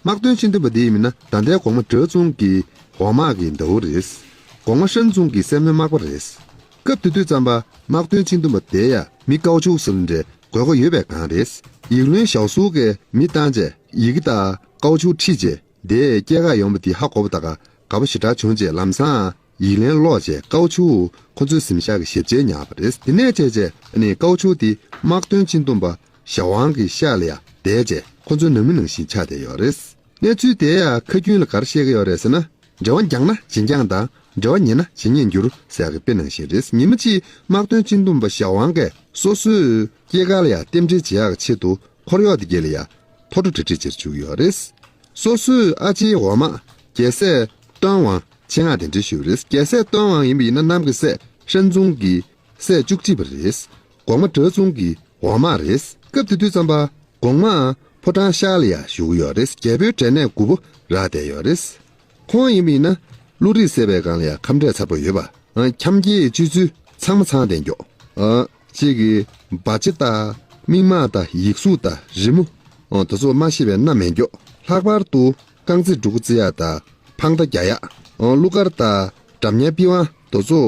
དམག་དོན་སྤྱི་འདོམས་པ་དེ་ཡིན་ན་ད་ལྟའི་གོང་མ་ཀྲོའུ་ཙུང་གི་འོག་དམག་གི་ཟླ་བོ་རེད། གོང་མ་ཧྲན་ཙུང་གི་སྲས་མོའི་མག་པ་རེད། སྐབས་དེ་དུས་ཙམ་པ་དམག་དོན་སྤྱི་འདོམས་པ་དེ་ཡང་མི་ཀའོ་ཆུའུ་ཟེར་འདྲའི་དགོས་མཁོ་ཡོད་པའི་སྒང་རེད། ཡིག་བློན་ཞའོ་སུའུ་གིས་མི་བཏང་རྗེས་ཡི་གེ་དང་ཀའོ་ཆུའུ་ཁྲིད་རྗེས། དེ་སྐྱེལ་ག་ཡོང་བ་དེ་ཧ་གོ་བ་དང་དགའ་པོ་ཞེ་དྲག་བྱུང་རྗེས་ལམ་སང་ཡིག་ལན་ཀློག་རྗེས་ཀའོ་ཆུའུ་ཁོ་ཚོའི་གཟིམ་ཤག་གི་ཞབས་ཕྱི་ཉར་བ་རེད། དེ་ནས་བྱས་རྗེས་ནི་ཀའོ་ཆུའུ་དེ་དམག་དོན་སྤྱི་འདོམས་པ་ཞའོ་ཝང་གི་ཤག་ལ་ཡང་བསྡད་རྗེས་ཁོ་ཚོའི་ནང་མི་ནང་བཞིན་ཆགས་བསྡད་ཡོད་རེད། གནས་ཚུལ་དེ་ཡང་ཁ་རྒྱུན་ལ་ག་རེ་བཤད་ཀྱི་ཡོད་རེད་ཟེར་ན། འབྲེལ་བ་འགྱངས་ན་བྱིན་རྐྱང་དང་འབྲེལ་བ་ཉེ་ན་བྱིན་ཉེས་འགྱུར་ཟེར་ཡག་གི་དཔེ་ནང་བཞིན་རེད། ཉི་མ་གཅིག་དམག་དོན་སྤྱི་འདོམས་པ་ཞའོ་ཝང་གིས་སོ་སོའི་སྐྱེས་སྐར་ལ་ཡང་རྟེན་འབྲེལ་བྱེད་ཡག་གི་ཆེད་དུ་འཁོར་གཡོག་དེ་གྱད་ལ་ཡང་ཐོ་འགྲོ་གྲ་སྒྲིག་བྱེད་བཅུག་ཡོད་རེད། སོ་སོའི་ཨ་ཅེའི་འོག་མ་རྒྱལ་སྲས་ཏོན་ཝང་ཆེད་མངགས་གདན་འདྲེན་ཞུས་པ་རེད། རྒྱལ་སྲས་ཏོན་ཝང་ཡིན་པ་ཡིན་ན་གནམ་གྱི་སྲས་ཧྲན་ཙུང་གི་སྲས་བཅུ་གཅིག་པ་རེད། གོང་མ་ཀྲོའུ་ཙུང་གི་འོག་མ་རེད། སྐབས་དེ་དུས་ཙམ་པ་གོང་མ་ཕོ་བྲང་ཤར་ལ་ཡང་བཞུགས་ཡོད་རེད། རྒྱལ་པོའི་འབྲས་གནས་དགུ་པོ་རག་བསྡད་ཡོད་རེད། ཁོང་ཡིན་པ་ཡིན་ན་བློ་རིག་སད་པའི་སྒང་ལ་ཡང་ཁམས་འདྲེས་ཚ་པོ་ཡོད་པ། ཨ། འཁྱམ་སྐྱེས་སྤྱོད་ཚུལ་ཚང་མ་ཚང་བསྡད་མགྱོགས། ཨ། གཅིག་གིས་སྦ་ལྕེ་དང་མིག་མངས་དང་ཡིག་གཟུགས་དང་རི་མོ། ཨ། དེ་ཚོ་མ་ཤེས་པའི་སྣ་མེད་མགྱོགས། ལྷག་པར་དུ་རྐང་རྩེད་འགྲོ་ཀུ་རྩེ་ཡག་དང་འཕང་མདའ་རྒྱག་ཡག། ཨ། གླུ་གར་དང་སྒྲ་སྙན་པི་ཝང་དེ་ཚོ་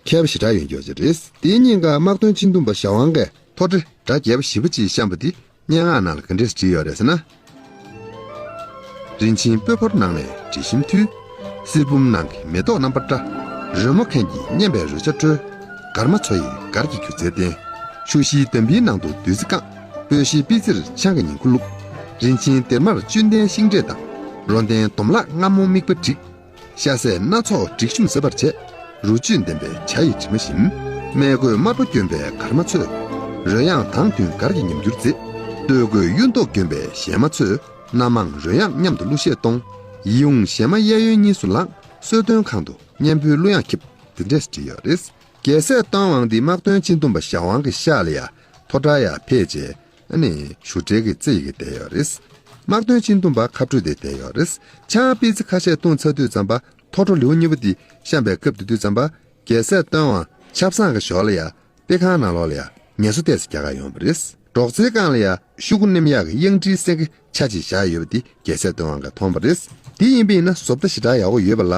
མཁས་པ་ཞེ་དྲག་ཡོད་མགྱོགས་ཅིག་རེད། དེའི་ཉིན་ཀ་དམག་དོན་སྤྱི་འདོམས་པ་ཞའོ་ཝང་གིས་ཐོ་ཁྲི་སྒྲ་རྒྱས་པོ་ཞེ་པོ་ཅིག་བཤམས་པ་འདི་སྙན་ངག་ནང་ལ་ག་འདྲས་བྲིས་ཡོད་རེད་ཟེར་ན། རིན་ཆེན་སྤོས་ཕོར་ནང་ནས་དྲི་ཞིམ་འཐུལ། སིལ་བུམ་ནང་གི་མེ་ཏོག་རྣམ་པར་བཀྲ། རོལ་མོ་མཁན་གྱིས་སྙན་པའི་རོལ་ཆ་དཀྲོལ། སྒར་མ་མཚོ་ཡི་སྒར་གྱི་སྒྱུ་རྩལ་བསྟན། ཆུ་བཞིའི་འདམ་བུའི་ནང་དུ་བདུད་རྩི་བཀང་། སྤོས་ཤེལ་པི་ཙིར་ཆང་གི་ཉིང་ཁུ་བླུགས། རིན་ཆེན་སྡེར་དམར་བཅུད་ལྡན་ཤིང་འབྲས་དང་། རོ་ལྡན་དོམ་ལག་མངར་མོ་དམིགས་པ་བསྒྲིགས། ཤ་ཟད་སྣ་ཚོགས་སྒྲིག་ཤུམ་ཟད་པར་བྱས། རོ་བཅུད་ལྡན་པའི་ཇ་ཡི་དྲི་མ་ཞིམ། མས་བསྐོལ་དམར་པོ་གྱོན་པའི་སྒར་མ་མཚོས། རོལ་དབྱངས་དང་མཐུན་སྒར་གྱི་ཉམས་འགྱུར་མཛེས། སྟོད་གོས་གཡུ་མདོག་གྱོན་པའི་གཞས་མ་ཚོས། སྣ་མང་རོལ་དབྱངས་མཉམ་དུ་གླུ་གཞས་གཏོང་། ཡིད་འོང་གཞས་མ་གཡས་གཡོན་གཉིས་སུ་ལངས། གསོལ་སྟོན་ཁང་དུ་སྙན་པོའི་གླུ་དབྱངས་ཁྱབ། དེ་འདྲས་བྲིས་ཡོད་རེད། རྒྱལ་སྲས་ཏོན་ཝང་འདི་དམག་དོན་སྤྱི་འདོམས་པ་ཞའོ་ཝང་གི་ཤག་ལ་ཡང་ཐོ་ཁྲ་ཡང་ཕེབས་རྗེས། ཨ་ནི་ཞུ་ཁྲལ་གྱི་རྩིས་ཡི་གེ་བསྡད་ཡོད་རེད། དམག་དོན་སྤྱི་འདོམས་པ་ཁ་སྤྲོད་དེ་བསྡད་ཡོད་རེད། ཆང་པི་ཙི་ཁ་ཤས་བཏུང་ཚར་དུས་ཙམ་པ་ཐོ་ཁྲོ་ལེའུ་གཉིས་པ་འདི་བཤམས་པའི་སྐབས་དེ་དུས་ཙམ་པ་རྒྱལ་སྲས་ཏོན་ཝང་ཆབ་གསང་གི་ཞོར་ལ་ཡང་དཔེ་ཁང་ནང་ལོགས་ལ་ཡང་ངལ་གསོ་ཏོག་ཙམ་རྒྱག་ག་ཡོང་བ་རེད། སྒྲོག་ཙེའི་སྒང་ལ་ཡང་ཤོག་གུ་མནན་ཡག་གི་གཡང་ཊིའི་སེང་གེ་ཆ་གཅིག་བཞག་ཡོད་པ་འདི་རྒྱལ་སྲས་ཏོན་ཝང་གིས་མཐོང་བ་རེད། དེ་ཡིན་པ་ཡིན་ན་བཟོ་ལྟ་ཞེ་དྲག་ཡག་པོ་ཡོད་པ་ལ་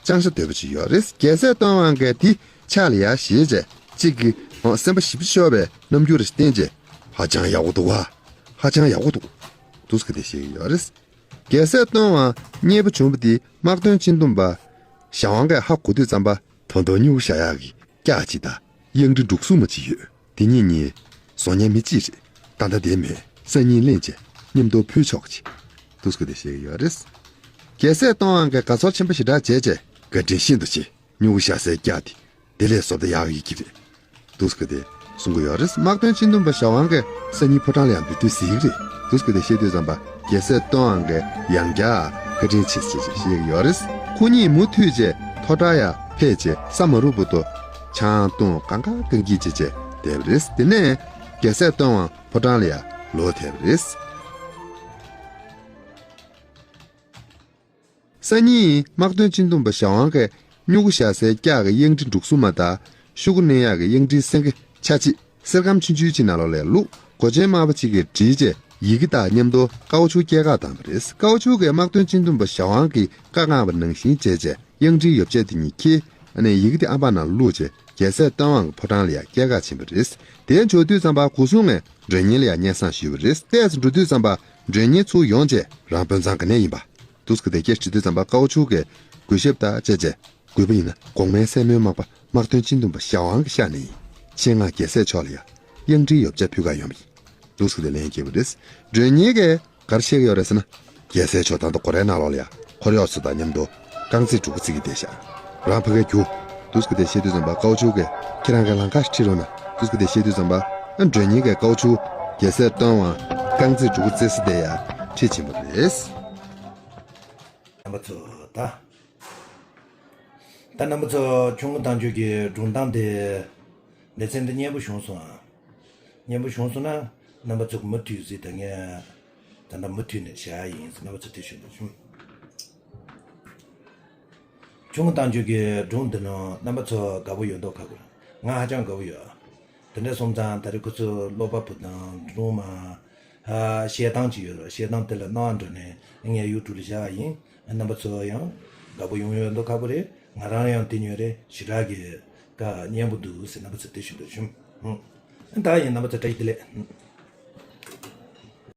ཅང་ཤ་དོད་པོ་ཅིག་ཡོད་རེད། རྒྱལ་སྲས་ཏོན་ཝང་གིས་དེ་ཕྱག་ལ་ཡར་བཞེས་རྗེས་གཅིག་གིས་སེམས་པ་ཞེ་པོ་ཤོར་བའི་རྣམ་འགྱུར་ཞིག་བསྟན་རྗེས། ཧ་ཅང་ཡག་པོ་འདུག་བ། ཧ་ཅང་ཡག་པོ་འདུག་འདུག་སེ་གི་དེ་བཤད་ཀྱི་ཡོད་རེད། རྒྱལ་སྲས་ཏོན་ཝང་མཉེས་པོ་བྱུང་བ་དེ་དམག་དོན་སྤྱི་འདོམས་པ་ཞའོ་ཝང་གིས་ཧ་གོ་དུས་ཙམ་པ། ད་དུང་སྨྱུ་གུ་བཞག་ཡག་གི་སྐྱག་ཅིག་དང་གཡང་ཊི་འབྲུ་གསུམ་མ་ཅིག་ཡོད། དེ་གཉིས་ནི་བཟོ་མཁན་མི་གཅིག་རེད། ད་ལྟ་དེ་མེད། སང་ཉིན་ལེན་བྱས་མཉམ་དུ་ཕུལ་ཆོག་གི། འདུག་སེ་གི་དེ་བཤད་ཀྱི་ཡོད་རེད། རྒྱལ་སྲས་ཏོན་ཝང་གིས་དགའ་ཚོར་ཆེན་པོ་ཞེ་དྲག་བྱས་རྗེས་བཀའ་དྲིན་ཤིན་ཏུ་ཆེ། སྨྱུ་གུ་བཞག་སའི་སྐྱག་དེ་དེ་ལས་བཟོ་ལྟ་ཡག་ཡོད་ཀྱི་རེད། འདུག་སེ་གི་དེ་གསུང་གི་ཡོད་རེད། དམག་དོན་སྤྱི་འདོམས་པ་ཞའོ་ཝང་གིས་སང་ཉིན་ཕོ་བྲང་ལ་ཡང་འབུལ་སྡུད་གཟིགས་ཀྱི་རེད། འདུག་སེ་གི་དེ་བཤད་དུས་ཙམ་པ་རྒྱལ་སྲས་ཏོན་ཝང་གིས་ཡང་བསྐྱར་བཀའ་དྲིན་ཆེ་ཞེས་བཤད་ཀྱི་ཡོད་རེད། ཁོ་གཉིས་མུ་མཐུད་བྱས་ཐོ་བྲག་ཡར་ཕེབས་རྗེས་ས་མ་རུབ་བར་དུ་ཆང་བཏུང་གང་ག་གང་གིས་བྱས་བྱས་བསྡད་པ་རེད། དེ་ནས་རྒྱལ་སྲས་ཏོན་ཝང་ཕོ་བྲང་ལ་ཡར་ལོག་ཐལ་བ་རེད། སང་ཉིན་དམག་དོན་སྤྱི་འདོམས་པ་ཞའོ་ཝང་གིས་སྨྱུ་གུ་བཞག་སའི་སྐྱག་གི་གཡང་ཊི་འབྲུ་གསུམ་མ་དང་ཤོག་གུ་མནན་ཡག་གི་གཡང་ཊིའི་སེང་གེ་ཆ་གཅིག་གསེར་སྒམ་ཆུང་ཆུང་གཅིག་ནང་ལོགས་ལ་བླུགས། མགོ་ཅན་དམར་པོ་གཅིག་གིས་བསྒྲིལ་རྗེས་ཡི་གེ་དང་མཉམ་དུ་ཀའོ་ཆུའུ་སྐྱེལ་གར་བཏང་བ་རེད། ཀའོ་ཆུའུ་གིས་དམག་དོན་སྤྱི་འདོམས་པ་ཞའོ་ཝང་གིས་བཀའ་གནང་བ་ནང་བཞིན་བྱས་རྗེས་གཡང་ཊིའི་ཡོ་བྱད་དེ་གཉིས་འཁྱེར། ཨ་ནི་ཡི་གེ་དེ་ཨམ་བག་ནང་ལ་བླུགས་རྗེས་རྒྱལ་སྲས་ཏོན་ཝང་གི་ཕོ་བྲང་ལ་ཡང་སྐྱེལ་གར་ཕྱིན་པ་རེད། དེར་འབྱོར་དུས་ཙམ་པ་སྐུ་སྲུང་ངས་མགྲོན་གཉེར་ལ་ཡང་སྙན་སེང་ཞུས་པ་རེད། ཏོག་ཙམ་འགྲོ་དུས་ཙམ་པ་མགྲོན་གཉེར་ཚུར་ཡོང་རྗེས་རང་དཔོན་ཚང་ག་ནས་ཡིན་པ། འདུག་སེ་གི་དེ་སྐད་དྲིས་དུས་ཙམ་པ་ཀའོ་ཆུའུ་གིས་གུས་ཞབས་དང་བཅས་རྗེས་གུས་པ་ཡིན་ན་གོང་མའི་སྲས་མོའི་མག་པ་དམག་དོན་སྤྱི་འདོམས་པ་ཞའོ་ཝང་གི་ཤག་ནས་ཡིན། ཆེད་མངགས་རྒྱལ་སྲས་མཆོག་ལ་ཡང་གཡང་ཊིའི་ཡོ་བྱད་ཕུལ་གར་ཡོང་བ་ཡིན། འདུག་སེ་གི་དེ་ལན་བསྐྱལ་བ་རེད། མགྲོན་གཉེར་གྱིས་ག་རེ་བཤད་ཀྱི་ཡོད་རེད་ཟེར་ན། རྒྱལ་སྲས་ཇོ་ཐང་དང་གོ་རེ་ནང་ལོགས་ལ་ཡ་འཁོར་གཡོག་ཚོ་དང་མཉམ་དུ་རྐང་རྩེད་འགྲོ་གི་རྩེད་ཀྱི་བསྡད་ཤག་རང་ཕ་གིར་རྒྱུགས། འདུག་སེ་བསྡད་བཤད་དུས་ཙམ་པ་ཀའོ་ཆུ་གིས་ཁྱེད་རང་གིས་ལམ་ཁ་ཁྲིད་རོགས་གནང་། འདུག་སེ་བསྡད་བཤད་དུས་ཙམ་པ་ཨ་མགྲོན་གཉེར་གྱིས་ཀའོ་ཆུ་རྒྱལ་སྲས་སྟོན་དབང་རྐང་རྩེད་འགྲོ་གི་རྩེད་ས་དེ་ཡ་ཁྲིད་ཕྱིན་པ་རེད། རྣམ་པ་ཚོ་ད། ད་རྣམ་པ་ཚོ་ཆུང་ངུ་བཏང་རྒྱུ་གི་སྒྲུང་གཏམ་དེ་ལེ་ཚན་འདི་སྙན་པོ་བྱུང་སོང་ཨ། སྙན་པོ་བྱུང་སོང་ན་རྣམ་པ་ཚོ་གི་མུ་མཐུད་ཟིག་ད་ངས་ད་ལྟ་མུ་མཐུད་ནས་བྱ་ཡ་ཡིན་ཟེར་རྣམ་པ་ཚོ་དེ་ཞུ་འདོད་བྱུང་། ཆུང་ངུ་བཏང་རྒྱུ་གི་སྒྲུང་འདི་ནང་རྣམ་པ་ཚོ་དགའ་པོ་ཡོད་མདོག་ཁ་པོ་རེད། ང་ཧ་ཅང་དགའ་པོ་ཡོད། དེ་འདྲ་སོང་ཙང་ད་རེས་ཁོ་ཚོ་ཀློག་པ་པོ་དང་སྒྲུང་མ། ཨ། བཤད་སྟངས་ཅིག་ཡོད་རེད། བཤད་སྟངས་དེ་ལ་སྣང་བ་འགྲོ་ནས་ངས་ཡུ་ཊུབ་ལ་བཞག་པ་ཡིན། རྣམ་པ་ཚོ་ཡང་དགའ་པོ་ཡོང་ཡོད་མདོག་ཁ་པོ་རེད། ང་རང་ཡང་དེ་ཉོས་རེད། ཞེ་དྲག་གི་ཀ་སྙན་པོ་འདུག་ཟེར་རྣམ་པ་ཚོ་དེ་ཞུ་འདོད་བྱུང་། ཨང་། ད་ཡིན་རྣམ་པ་ཚོ་བཀྲ་ཤིས་བདེ་ལེགས།